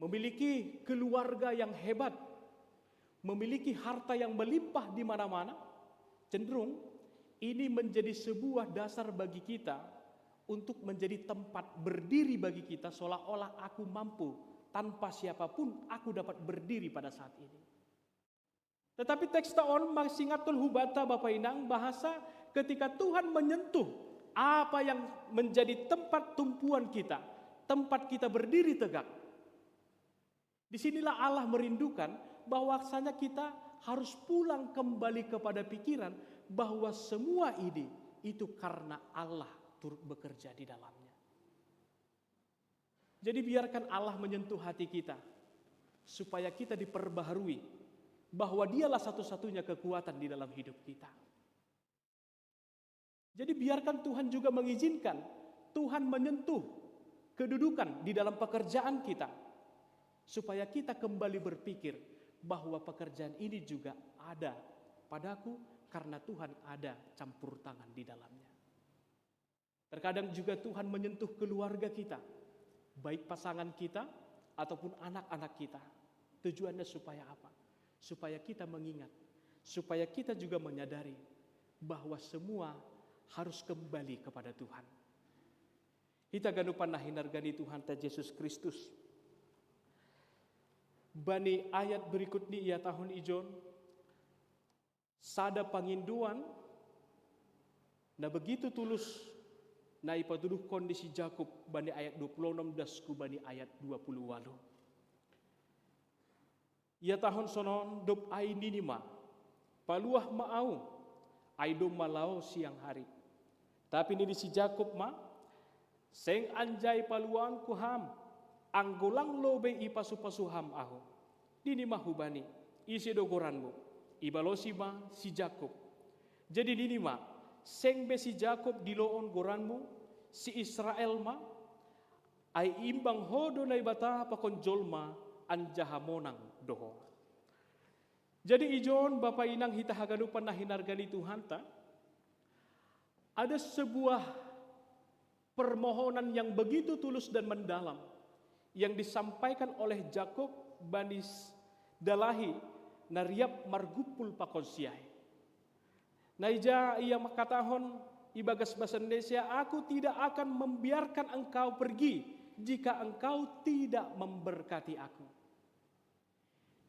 memiliki keluarga yang hebat, memiliki harta yang melimpah di mana-mana, cenderung ini menjadi sebuah dasar bagi kita untuk menjadi tempat berdiri bagi kita, seolah-olah aku mampu, tanpa siapapun aku dapat berdiri pada saat ini. Tetapi teks ta on masingatkon hubanta Bapa Inang bahasa ketika Tuhan menyentuh apa yang menjadi tempat tumpuan kita, tempat kita berdiri tegak. Disinilah Allah merindukan bahwasanya kita harus pulang kembali kepada pikiran bahwa semua ini itu karena Allah turut bekerja di dalamnya. Jadi biarkan Allah menyentuh hati kita supaya kita diperbaharui bahwa dialah satu-satunya kekuatan di dalam hidup kita. Jadi biarkan Tuhan juga mengizinkan Tuhan menyentuh kedudukan di dalam pekerjaan kita supaya kita kembali berpikir bahwa pekerjaan ini juga ada padaku karena Tuhan ada campur tangan di dalamnya. Terkadang juga Tuhan menyentuh keluarga kita, baik pasangan kita ataupun anak-anak kita. Tujuannya supaya apa? Supaya kita mengingat, supaya kita juga menyadari bahwa semua harus kembali kepada Tuhan. Hita ganupan na hinargani Tuhanta Jesus Kristus. Bani ayat berikut ni ia tahun ijon, sada panginduan na begitu tulus na ipatuduhkon ni si Jakub bani ayat dua puluh enam dasku bani ayat dua puluh walu. Ia tahun sonon dob ai nini ma, paluah ma au, ai domma lao siang hari. Tapi nini si Jakub ma, seng anjai paluaonku ham, anggo lang lobe ipasu-pasu ham ahu. Nini ma hubani, ise do goranmu? Ibalosi ma si Jakub. Jadi nini ma, seng be si Jakub diloon goranmu, si Israel ma, ai imbang ho do Naibata pakon jolma anjaha monang do ho. Jadi ijon Bapa Inang hita haganupan na hinargani Tuhanta, ada sebuah permohonan yang begitu tulus dan mendalam yang disampaikan oleh Jakub bani dalahi na riap margumpul pakon si ai. Na ija ia mangkatahon ibagas bahasa Indonesia, aku tidak akan membiarkan engkau pergi jika engkau tidak memberkati aku.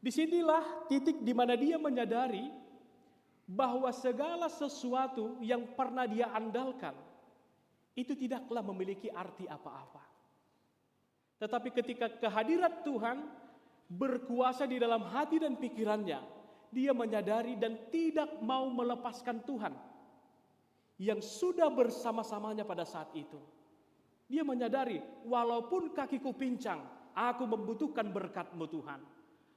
Disinilah titik di mana dia menyadari bahwa segala sesuatu yang pernah dia andalkan itu tidaklah memiliki arti apa-apa. Tetapi ketika kehadirat Tuhan berkuasa di dalam hati dan pikirannya, dia menyadari dan tidak mau melepaskan Tuhan yang sudah bersama-samanya pada saat itu. Dia menyadari, walaupun kakiku pincang, aku membutuhkan berkat-Mu Tuhan.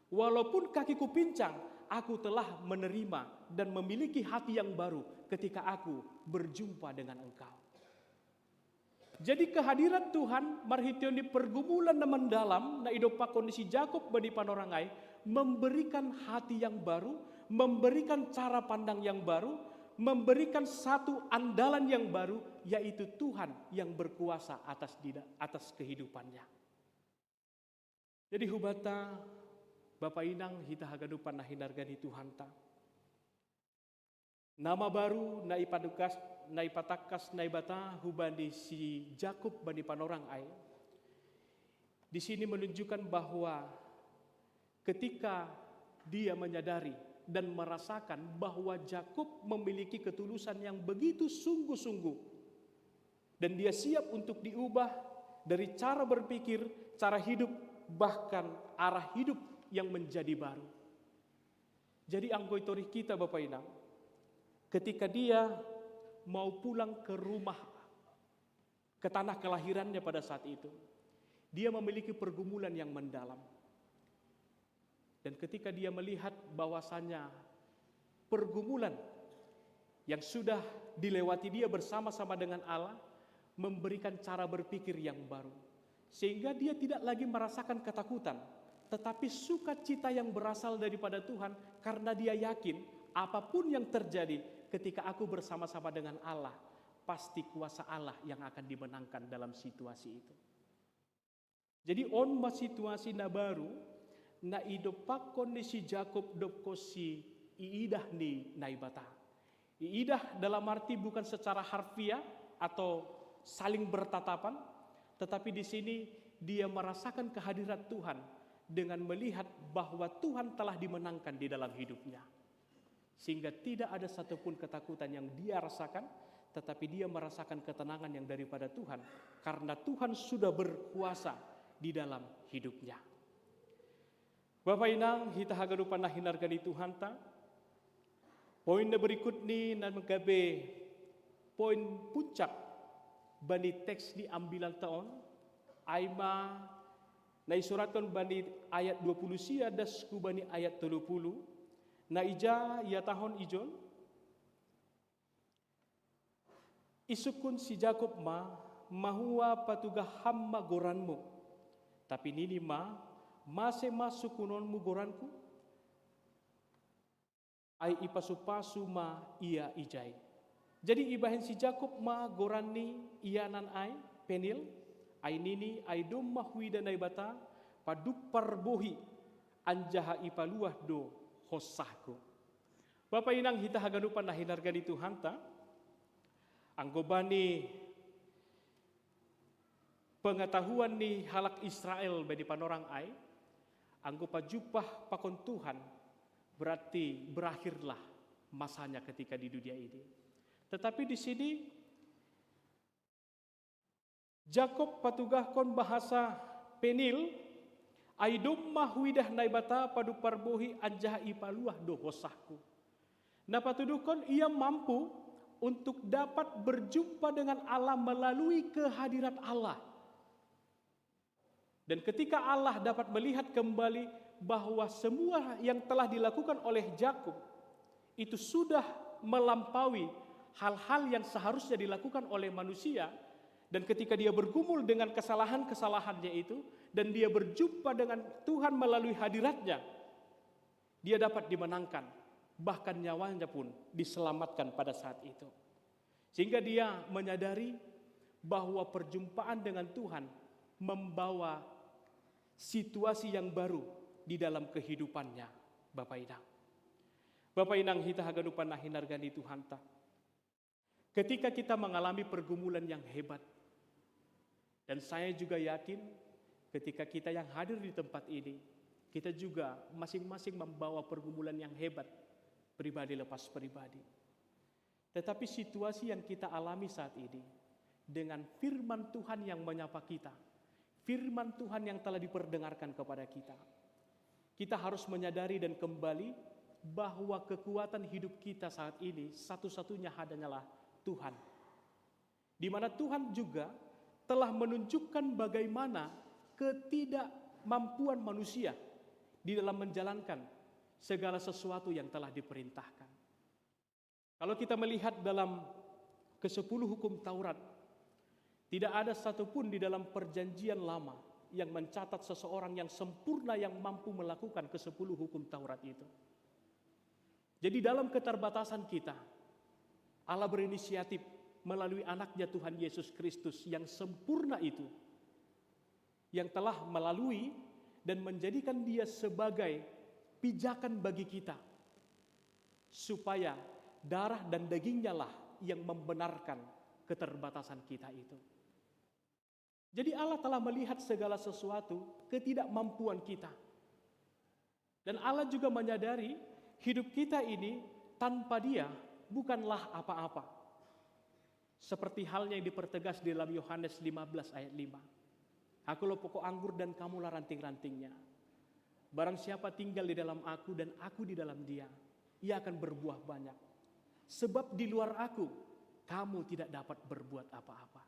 Walaupun kakiku pincang, aku telah menerima dan memiliki hati yang baru ketika aku berjumpa dengan Engkau. Jadi kehadirat Tuhan marhitei ni pergumulan na mendalam na idompakkon ni si Jakub bani panorang ai memberikan hati yang baru, memberikan cara pandang yang baru, memberikan satu andalan yang baru, yaitu Tuhan yang berkuasa atas dida-, atas kehidupannya. Jadi hubata Bapa Inang hita haganupan na hinargani Tuhanta. Nama baru na ipadukas, na ipatangkas Naibata hubani si Jakub bani panorang ai. Di sini menunjukkan bahwa ketika dia menyadari dan merasakan bahwa Jakub memiliki ketulusan yang begitu sungguh-sungguh dan dia siap untuk diubah dari cara berpikir, cara hidup, bahkan arah hidup yang menjadi baru. Jadi anggo i torih hita Bapa Inang, ketika dia mau pulang ke rumah, ke tanah kelahirannya pada saat itu, dia memiliki pergumulan yang mendalam. Dan ketika dia melihat bahwasanya pergumulan yang sudah dilewati dia bersama-sama dengan Allah memberikan cara berpikir yang baru, sehingga dia tidak lagi merasakan ketakutan, tetapi sukacita yang berasal daripada Tuhan, karena dia yakin apapun yang terjadi ketika aku bersama-sama dengan Allah, pasti kuasa Allah yang akan dimenangkan dalam situasi itu. Jadi on ma situasi na baru na idompakkon ni si Jakub dob konsi iidah ni Naibata. Iidah dalam arti bukan secara harfiah atau saling bertatapan, tetapi di sini dia merasakan kehadirat Tuhan dengan melihat bahwa Tuhan telah dimenangkan di dalam hidupnya. Sehingga tidak ada satupun ketakutan yang dia rasakan, tetapi dia merasakan ketenangan yang daripada Tuhan, karena Tuhan sudah berkuasa di dalam hidupnya. Bapa inang, hita haganupan na hinarga ni Tuhanta, poin na berikut ni na gabe poin puncak bani teks ni ambilan taon, ai ma na isuratkan bani ayat dua puluh sia das ku bani ayat tolu puluh, na ija ia tahun ijon, isukun si Jakob ma, mahua patuga ham ma goranmu. Tapi nini ma, mase ma sukunonmu goranku? Ai ipasu-pasu ma ia ijai. Jadi ibahen si Jakob ma goran ni ianan ai, Penil, ai nini ai domma huida Naibata, padumpar bohi, anjaha ipaluah do hosahku. Bapa inang hita haganupan na hinarga ni Tuhanta, anggo bani pengetahuan ni halak Israel bani panorang ai, anggo pajumpah pakon Tuhan, berarti berakhirlah masanya ketika di dunia ini. Tetapi di sini Jakob patugahkon bahasa Penil, ai domma huidah Naibata padumpar bohi anjaha ipaluah do hosahku. Na patuduhkon ia mampu untuk dapat berjumpa dengan Allah melalui kehadirat Allah. Dan ketika Allah dapat melihat kembali bahwa semua yang telah dilakukan oleh Jakob itu sudah melampaui hal-hal yang seharusnya dilakukan oleh manusia, dan ketika dia bergumul dengan kesalahan-kesalahannya itu, dan dia berjumpa dengan Tuhan melalui hadiratnya, dia dapat dimenangkan, bahkan nyawanya pun diselamatkan pada saat itu. Sehingga dia menyadari bahwa perjumpaan dengan Tuhan membawa situasi yang baru di dalam kehidupannya, Bapa Inang. Bapa Inang hita haganupan na hinarga ni Tuhanta. Ketika kita mengalami pergumulan yang hebat, dan saya juga yakin ketika kita yang hadir di tempat ini, kita juga masing-masing membawa pergumulan yang hebat, pribadi lepas pribadi. Tetapi situasi yang kita alami saat ini, dengan firman Tuhan yang menyapa kita, firman Tuhan yang telah diperdengarkan kepada kita, kita harus menyadari dan kembali bahwa kekuatan hidup kita saat ini satu-satunya hanyalah Tuhan. Di mana Tuhan juga telah menunjukkan bagaimana ketidakmampuan manusia di dalam menjalankan segala sesuatu yang telah diperintahkan. Kalau kita melihat dalam kesepuluh hukum Taurat, tidak ada satupun di dalam perjanjian lama yang mencatat seseorang yang sempurna yang mampu melakukan kesepuluh hukum Taurat itu. Jadi dalam keterbatasan kita, Allah berinisiatif melalui anaknya Tuhan Yesus Kristus yang sempurna itu, yang telah melalui dan menjadikan dia sebagai pijakan bagi kita, supaya darah dan dagingnyalah yang membenarkan keterbatasan kita itu. Jadi Allah telah melihat segala sesuatu, ketidakmampuan kita. Dan Allah juga menyadari hidup kita ini tanpa Dia bukanlah apa-apa. Seperti halnya yang dipertegas di dalam Yohanes lima belas ayat lima. Akulah pokok anggur dan kamulah ranting-rantingnya. Barang siapa tinggal di dalam aku dan aku di dalam dia, ia akan berbuah banyak. Sebab di luar aku, kamu tidak dapat berbuat apa-apa.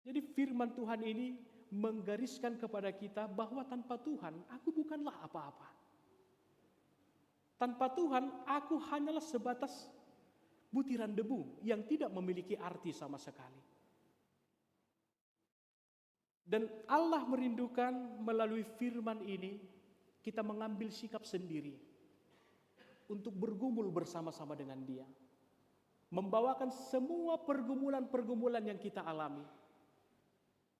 Jadi firman Tuhan ini menggariskan kepada kita bahwa tanpa Tuhan, aku bukanlah apa-apa. Tanpa Tuhan, aku hanyalah sebatas butiran debu yang tidak memiliki arti sama sekali. Dan Allah merindukan melalui firman ini, kita mengambil sikap sendiri untuk bergumul bersama-sama dengan Dia. Membawakan semua pergumulan-pergumulan yang kita alami,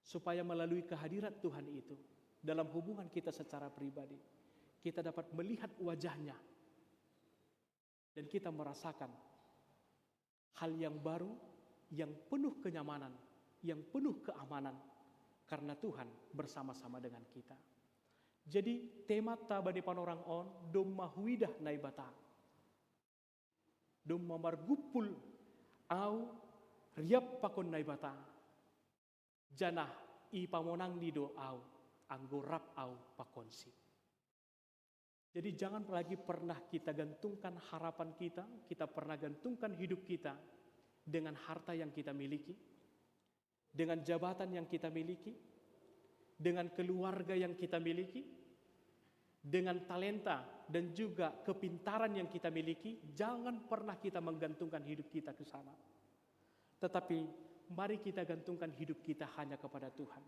supaya melalui kehadirat Tuhan itu, dalam hubungan kita secara pribadi, kita dapat melihat wajahnya, dan kita merasakan hal yang baru, yang penuh kenyamanan, yang penuh keamanan, karena Tuhan bersama-sama dengan kita. Jadi tema ta bani panorang on, domma huidah Naibata. Domma margumpul Au riap pakon Naibata, janah ipamonangni do au, anggo rap au pakonSi. Jadi jangan lagi pernah kita gantungkan harapan kita, kita pernah gantungkan hidup kita dengan harta yang kita miliki, dengan jabatan yang kita miliki, dengan keluarga yang kita miliki, dengan talenta dan juga kepintaran yang kita miliki. Jangan pernah kita menggantungkan hidup kita ke sana. Tetapi mari kita gantungkan hidup kita hanya kepada Tuhan.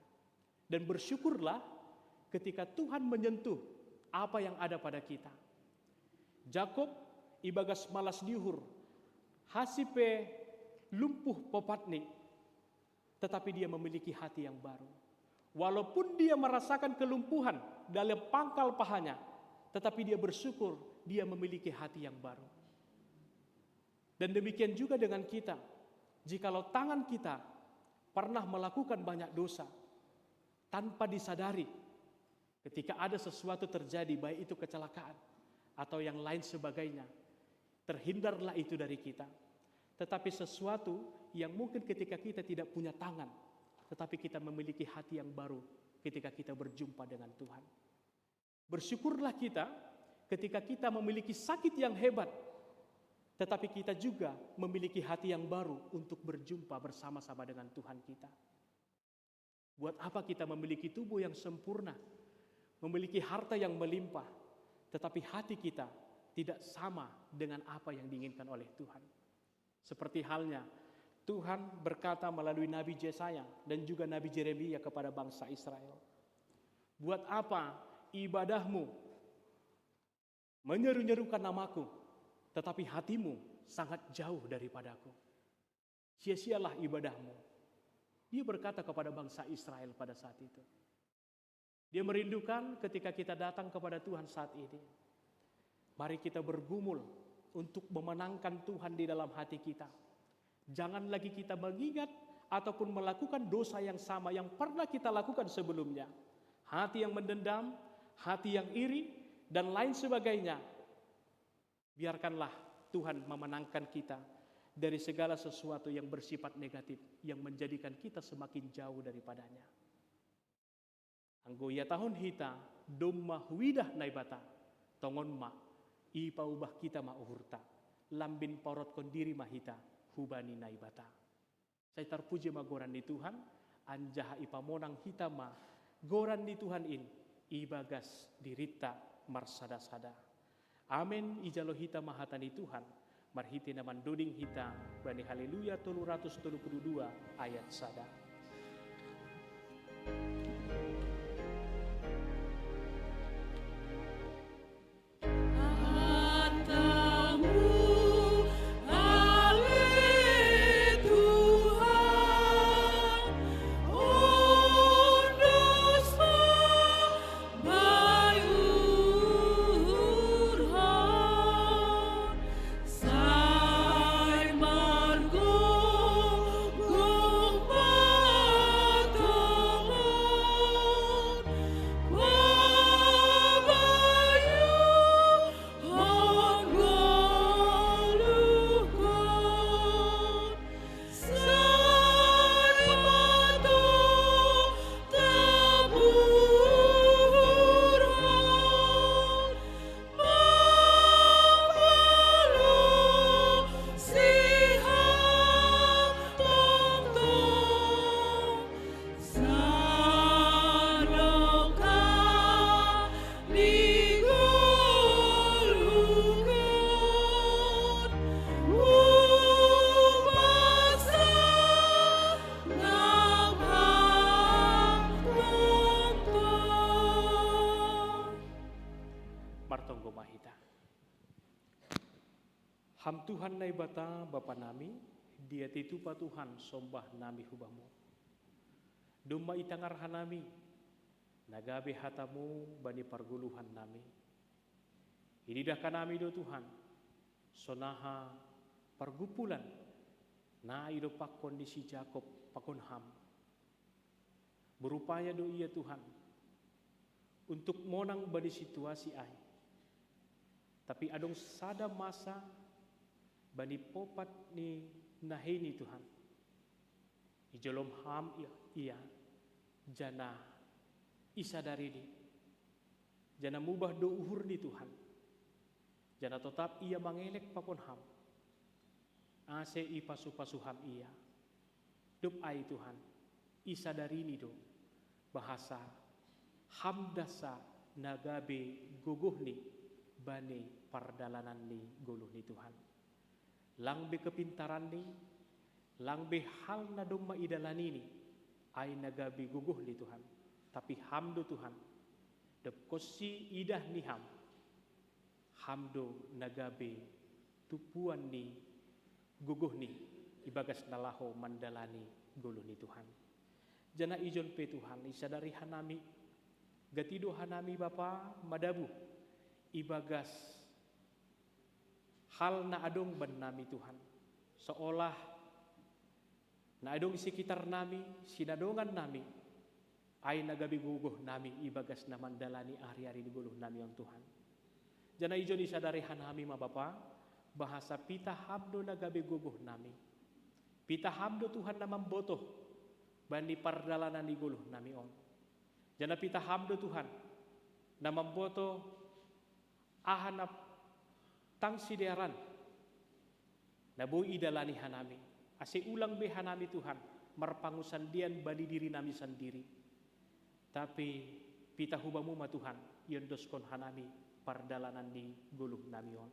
Dan bersyukurlah ketika Tuhan menyentuh apa yang ada pada kita. Jakob ibagas malas ni uhur, hasi pe lumpuh popatni, tetapi dia memiliki hati yang baru. Walaupun dia merasakan kelumpuhan dalam pangkal pahanya, tetapi dia bersyukur dia memiliki hati yang baru. Dan demikian juga dengan kita. Jikalau tangan kita pernah melakukan banyak dosa tanpa disadari, ketika ada sesuatu terjadi, baik itu kecelakaan atau yang lain sebagainya, terhindarlah itu dari kita. Tetapi sesuatu yang mungkin ketika kita tidak punya tangan, tetapi kita memiliki hati yang baru ketika kita berjumpa dengan Tuhan. Bersyukurlah kita ketika kita memiliki sakit yang hebat, tetapi kita juga memiliki hati yang baru untuk berjumpa bersama-sama dengan Tuhan kita. Buat apa kita memiliki tubuh yang sempurna, memiliki harta yang melimpah, tetapi hati kita tidak sama dengan apa yang diinginkan oleh Tuhan? Seperti halnya Tuhan berkata melalui Nabi Yesaya dan juga Nabi Yeremia kepada bangsa Israel, "Buat apa ibadahmu menyeru-nyerukan namaku, tetapi hatimu sangat jauh daripadaku? Sia-sialah ibadahmu." Dia berkata kepada bangsa Israel pada saat itu. Dia merindukan ketika kita datang kepada Tuhan saat ini, mari kita bergumul untuk memenangkan Tuhan di dalam hati kita. Jangan lagi kita mengingat ataupun melakukan dosa yang sama yang pernah kita lakukan sebelumnya. Hati yang mendendam, hati yang iri, dan lain sebagainya. Biarkanlah Tuhan memenangkan kita dari segala sesuatu yang bersifat negatif, yang menjadikan kita semakin jauh daripada-Nya. Anggo ihatahon hita, "Domma huidah Naibata," tongon ma, ipaubah hita ma uhurta, lambin paoratkon diri ma hita hubani Naibata. Sai tarpuji ma goran ni Tuhan, anjaha ipamonang hita ma goran ni Tuhan in ibagas dirinta marsada-sada. Amen. Ijalo hita ma hata ni Tuhan marhite na mandoding hita bani Haleluya tolu ratus tolu puluh dua ayat sada. Martonggo ma hita. Ham Tuhan Naibata, Bapa nami, diatitupa Tuhan sombah nami hu Bamu. Domma itangar hanami na gabe hataMu bani pargoluhan nami. Ididah hanami do Tuhan, sonaha pargumpulan na idompakkon ni si Jakob pakon Ham. Berupaya do ia Tuhan untuk monang bani situasi ai. Tapi adong sada masa bani popat ni nahei ni Tuhan. Ijolom ham ia, ia, janah isadarini, janah mubah do uhur ni Tuhan, janah totap ia mangelek pakon ham, ase ipasu-pasu ham ia. Dob ai Tuhan, isadarini do, bahasa ham dasa na gabe gogohni bani pardalanan ni goluh ni Tuhan. Lang be kepintaranni, lang be hal na domma idalanini, ai na gabe gogohni Tuhan. Tapi ham do Tuhan, dob konsi idah ni ham, ham do na gabe tumpuan ni gogohni ibagas na laho mandalani goluh ni Tuhan. Janah ijon pe Tuhan, isadari hanami, gati do hanami Bapa madabuh ibagas hal na adong bannami Tuhan. Seolah na adong i sekitarnami, sinadongannami, ai na gabe gogohnami ibagas na mandalani ari-ari ni goluhnami on Tuhan. Janah ijon isadari hanami ma Bapa, bahasa pitah ham do na gabe gogohnami. Pitah ham do Tuhan na mambotoh bani pardalanan ni goluhnami on. Janah pitah ham do Tuhan na mambotoh aha na tang sidearan na boi idalani hanami, ase ulang be hanami Tuhan marpangusandian bani dirinami sandiri. Tapi pitah hu Bamu ma Tuhan iondoskon hanami pardalanan ni goluhnami on.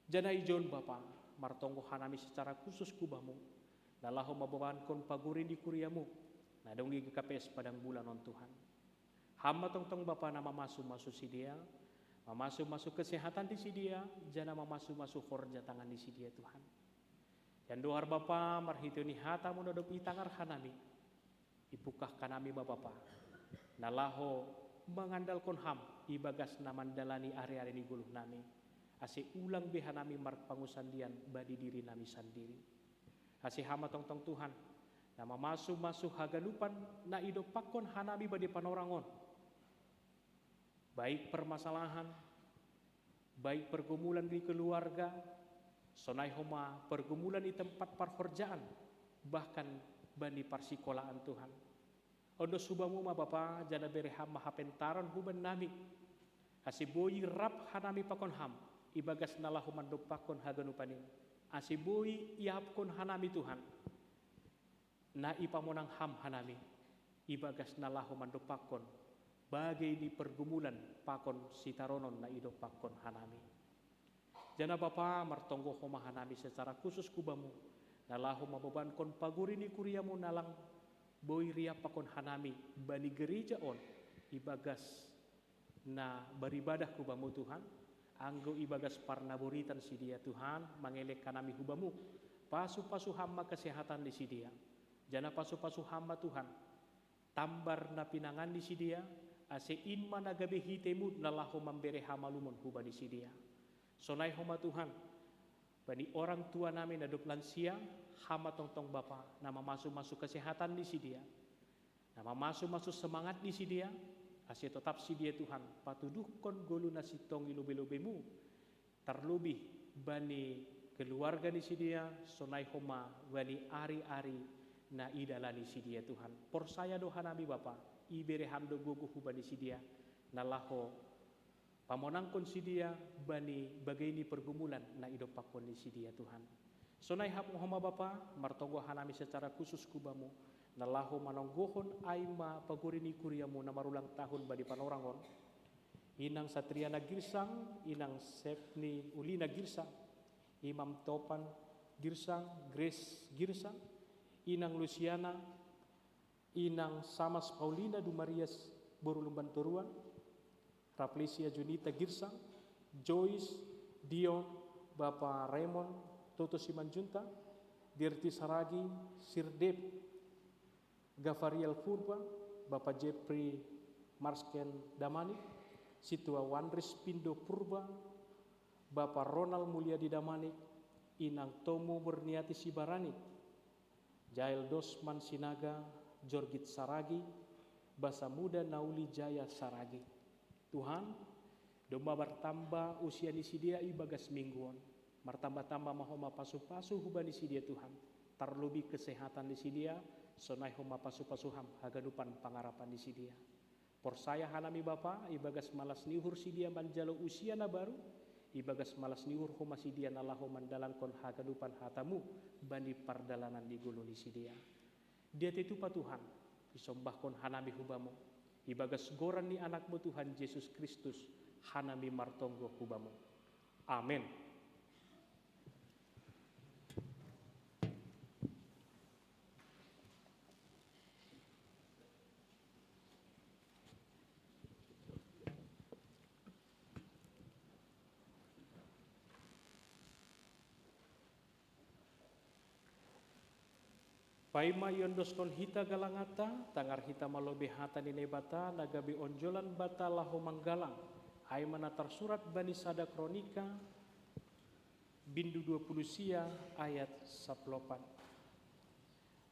Janah ijon Bapa, martonggo hanami secara khusus hu Bamu, na laho mabobankon pagori ni kuriaMu, na adong di G K P S Padang Bulan on Tuhan. Ham ma tongtong Bapa na mamasu-masu sidea, mamasu-masu kesehatan di sidea, janah mamasu-masu horja tangan di sidea Tuhan. Jandohar Bapa, marhitei ni hataMu na dob itangar hanami, ipungkah hanami ma Bapa, na laho mangandalkon Ham ibagas na mandalani ari-ari ni goluhnami, ase ulang be hanami marpangusandian bani dirinami sandiri. Ase Ham ma tongtong Tuhan, na mamasu-masu haganupan na idompakkon hanami bani panorang on, baik permasalahan, baik pergumulan di keluarga, sonai homa pergumulan di tempat parhorjaan, bahkan bani parsikolaan Tuhan. Ondos hu Bamu ma Bapa, janah bere Ham ma hapentaron hubannami, ase boi rap hanami pakon Ham ibagas na laho mandompakkon haganupan in, ase boi iahapkon hanami Tuhan na ipamonang Ham hanami ibagas na laho mandompakkon bagei ni pergumulan pakon sitaronon na idompakkon hanami. Janah Bapa, martonggo homa hanami secara khusus hu Bamu, na laho mabobankon pagori ni kuriaMu na lang boi riap pakon hanami bani gereja on ibagas na beribadah hu Bamu Tuhan, anggo ibagas parnaboritan sidea Tuhan, mangelek hanami hu Bamu, pasu-pasu Ham ma kesehatan ni sidea, janah pasu-pasu Ham ma Tuhan tambar na pinangan ni sidea, ase in ma na gabe hiteMu na laho mambere hamalumon hubani sidea. Sonai homa Tuhan, bani orang tuanami na dob lansia, Ham ma tongtong Bapa na mamasu-masu kesehatan ni sidea, na mamasu-masu semangat ni sidea, ase totap sidea Tuhan patuduhkon goluh na sintong i lobei-lobeiMu, tarlobih bani keluarga ni sidea, sonai homa bani ari-ari na idalani sidea Tuhan. Porsaya do hanami Bapa, ibere Ham do gogoh hubani sidea, na laho pamonangkon sidea bani bagei ni pergumulan na idompakkon ni sidea Tuhan. Sonai Ham homa Bapa, martonggo hanami secara khusus hu Bamu, na laho manonggohon ai ma pagori ni kuriaMu na marulang tahun bani panorang on, inang Satriana Girsang, inang Sepni Ulina Girsang, Imam Topan Girsang, Grace Girsang, inang Luciana, inang Samas Paulina Dumarias boru Lumban Toruan, Rafflesia Junita Girsang, Joyce, Dion, Bapa Raymond, Toto Simanjunta, Dirti Saragi, Sirdep, Gavariel Purba, Bapa Jeffrey Marsken Damanik, Situa Wandris Pindo Purba, Bapa Ronald Mulyadi Damanik, Inang Tomo Murniati Sibarani, Jael Dosman Sinaga, Jorgit Saragi, Basa Muda Nauli Jaya Saragi. Tuhan, domma martamba usia ni sidea ibagas minggu on. Martamba-tamba ma Ho ma pasu-pasu hubani sidia Tuhan, tarlobi kesehatan ni sidia, sonai Ho ma pasu-pasu ham haganupan pangarapan ni sidia. Porsaya hanami Bapa, ibagas malas ni uhur sidia manjalo usia na baru, ibagas malas ni uhur Ho ma sidia na laho mandalankon haganupan hata-Mu bani pardalanan ni golu ni sidia. Dia tetupa Tuhan, isombahkon hanami hu Bamu, ibagas goran ni Anak-Mu Tuhan Jesus Kristus, hanami martonggo hu Bamu. Amen. Paima iondoskon hita galanganta, tangar hita ma lobei hata ni Naibata, na gabe onjolan banta laho manggalang, ai ma na tarsurat bani sada Kronika, bindu dua puluh sia ayat saplopan.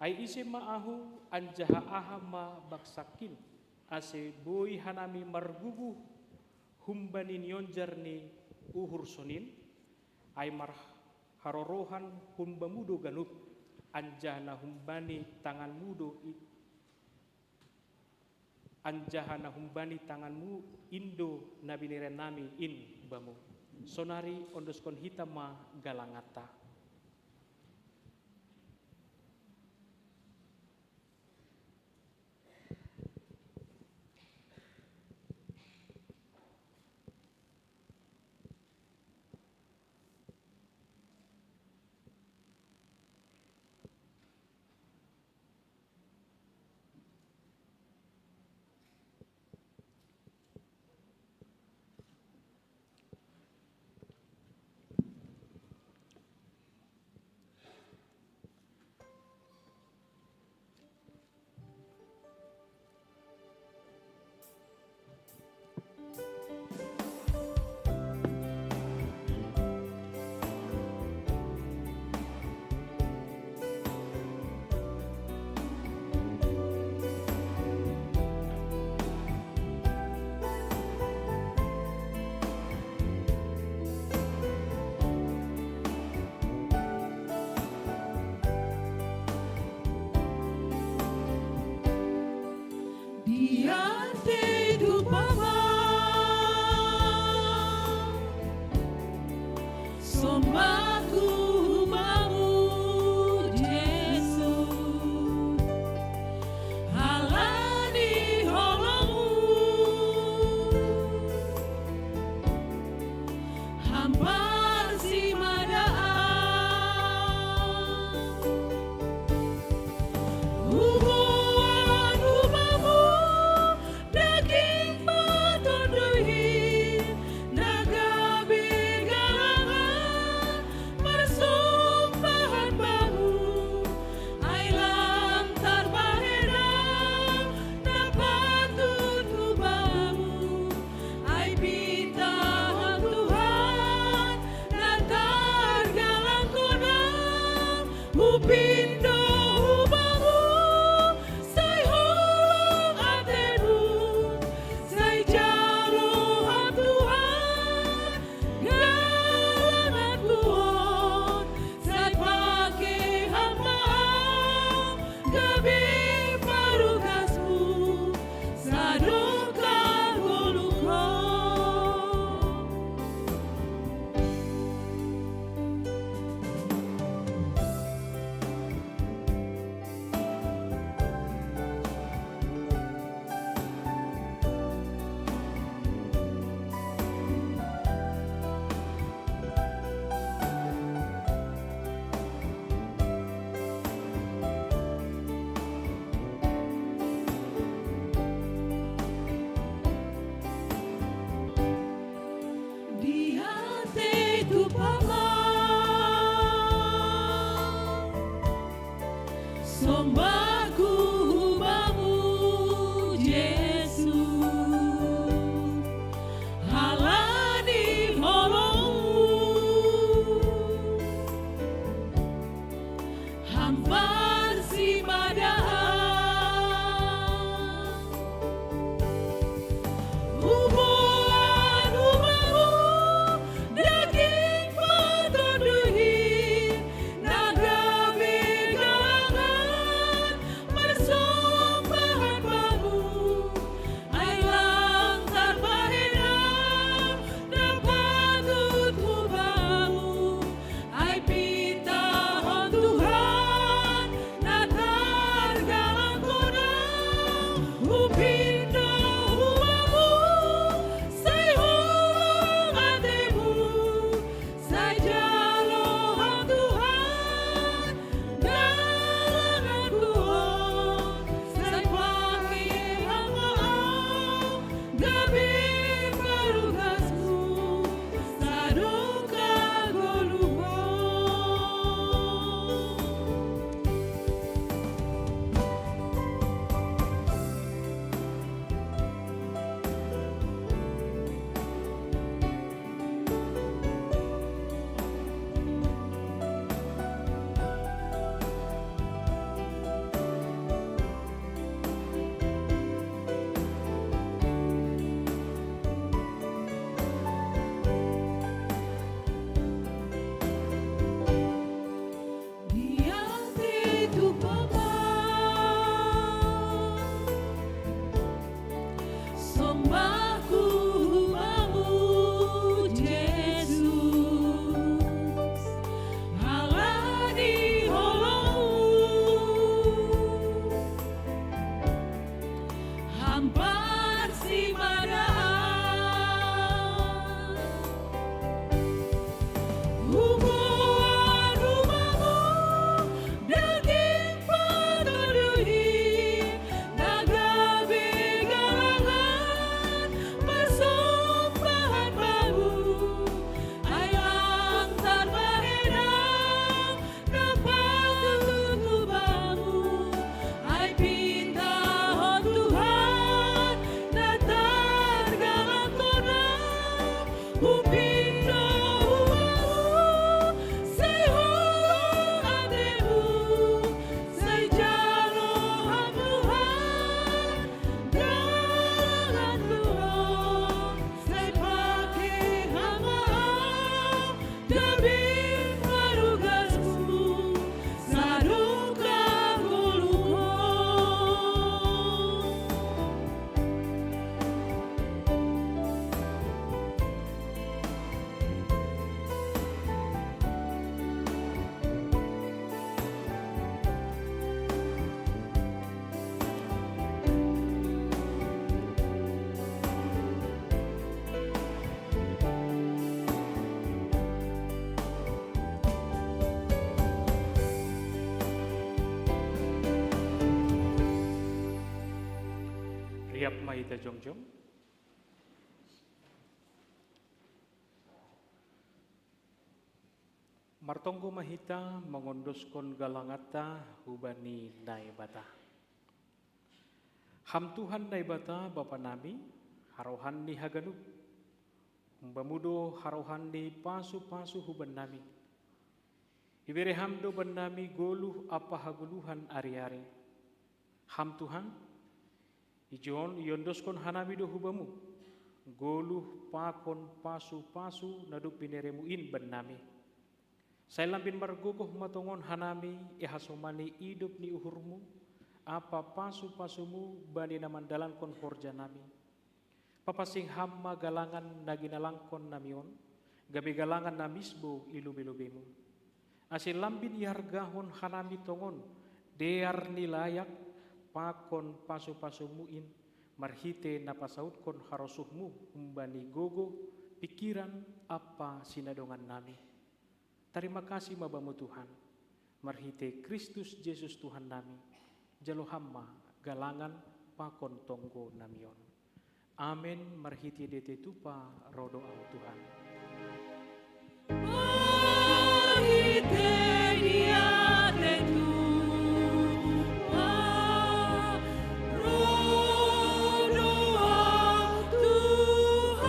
Ai ise ma ahu, anjaha aha ma bangsangkin, ase boi hanami marguguh humbani nionjar ni uhur sonin? Ai marharorohan humbamu do ganup, anjaha na humbani tanganmu do i, anjaha na humbani tanganmu in do na binerennami in bamu. Sonari ondoskon hita ma galanganta. Barsimadaan. Hubungan rumamu daging patuduhi, nagabe galangan, persembahan baru, ai lantar bahenang, na patut hubamu, ai pinta ho Tuhan, na targalan tona, hupinta hubamu, sai hulu atemu, sai jalo ham Tuhan, galangan Tuhan, sai pake ham au, gabe parugasmu, sadongkah ngolungku. Riap ma hita jongjong. Martonggo ma hita mangondoskon galanganta hubani Naibata. Ham Tuhan Naibata Bapa nami, harohan ni haganup. Humbamu do harohan ni pasu-pasu hubannami. Ibere ham do bannami goluh ampa hagoluhan ari-ari. Ham Tuhan, ijon iondoskon hanami do hubamu goluh pakon pasu-pasu na dob bineremu in bannami. Sai lambin margogoh ma tongon hanami ihasomani idop ni uhurmu ampa pasu-pasumu bani na mandalankon horjanami. Papansing ham ma galangan na ginalangkon nami on, gabe galangan na misbou i lobei-lobeimu. Ase lambin ihargahon hanami tongon dear ni layak pakon pasu-pasumu in, marhitei na pasautkon harosuhmu humbani gogoh, pingkiran ampa sinadongannami. Tarima kasih ma Bamu Tuhan, marhitei Kristus Jesus Tuhan nami, jalo ham ma galangan pakon tonggo nami on. Amen. Marhitei diatei tupa ro do ahu Tuhan. Marhitei diatei tupa ro do ahu Tuhan.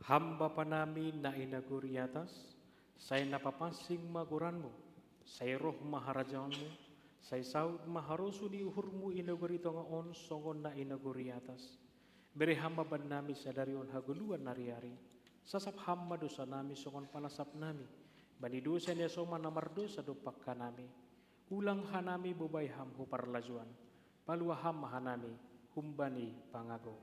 Ham Bapa nami na i nagori atas, sai na papansing ma goranmu, sai roh ma harajaonmu, sai saut ma harosuh ni uhurmu i nagori tonga on songon na i nagori atas. Bere ham ma bannami sadari on hagoluhan ari-ari, sasap ham ma dosanami songon panasapnami bani dosa ni hasoman na mardosa dompak hanami. Ulang hanami bobai ham hu parlajuan, palua ham ma hanami humbani pangago.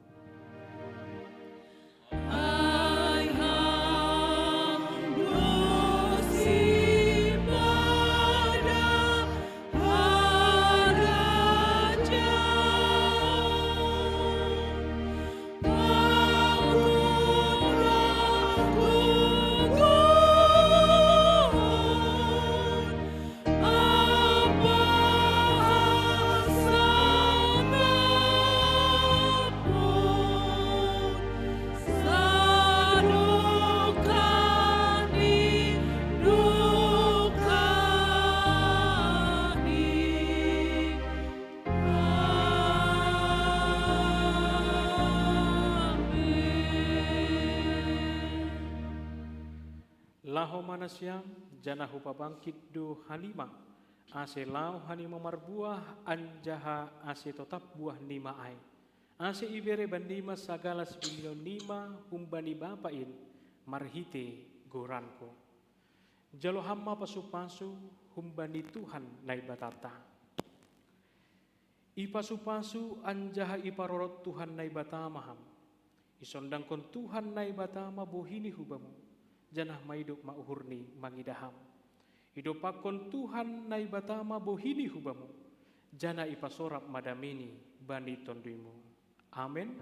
Laho ma nasiam, janah hupabangkit do hanima, ase laho hanima marbuah anjaha ase totap buah nima ai, ase ibere bannima sagala sipinon nima humbani Bapa in marhitei goranku. Jalo ham ma pasu-pasu humbani Tuhan Naibatanta. Ipasu-pasu anjaha iparorot Tuhan Naibata ma ham. Isondangkon Tuhan Naibata ma bohini hubamu, janah maidop ma uhurni mangidah ham. Idompakkon Tuhan Naibata ma bohini hubamu, janah ipasorap ma dameni bani tonduymu. Amen.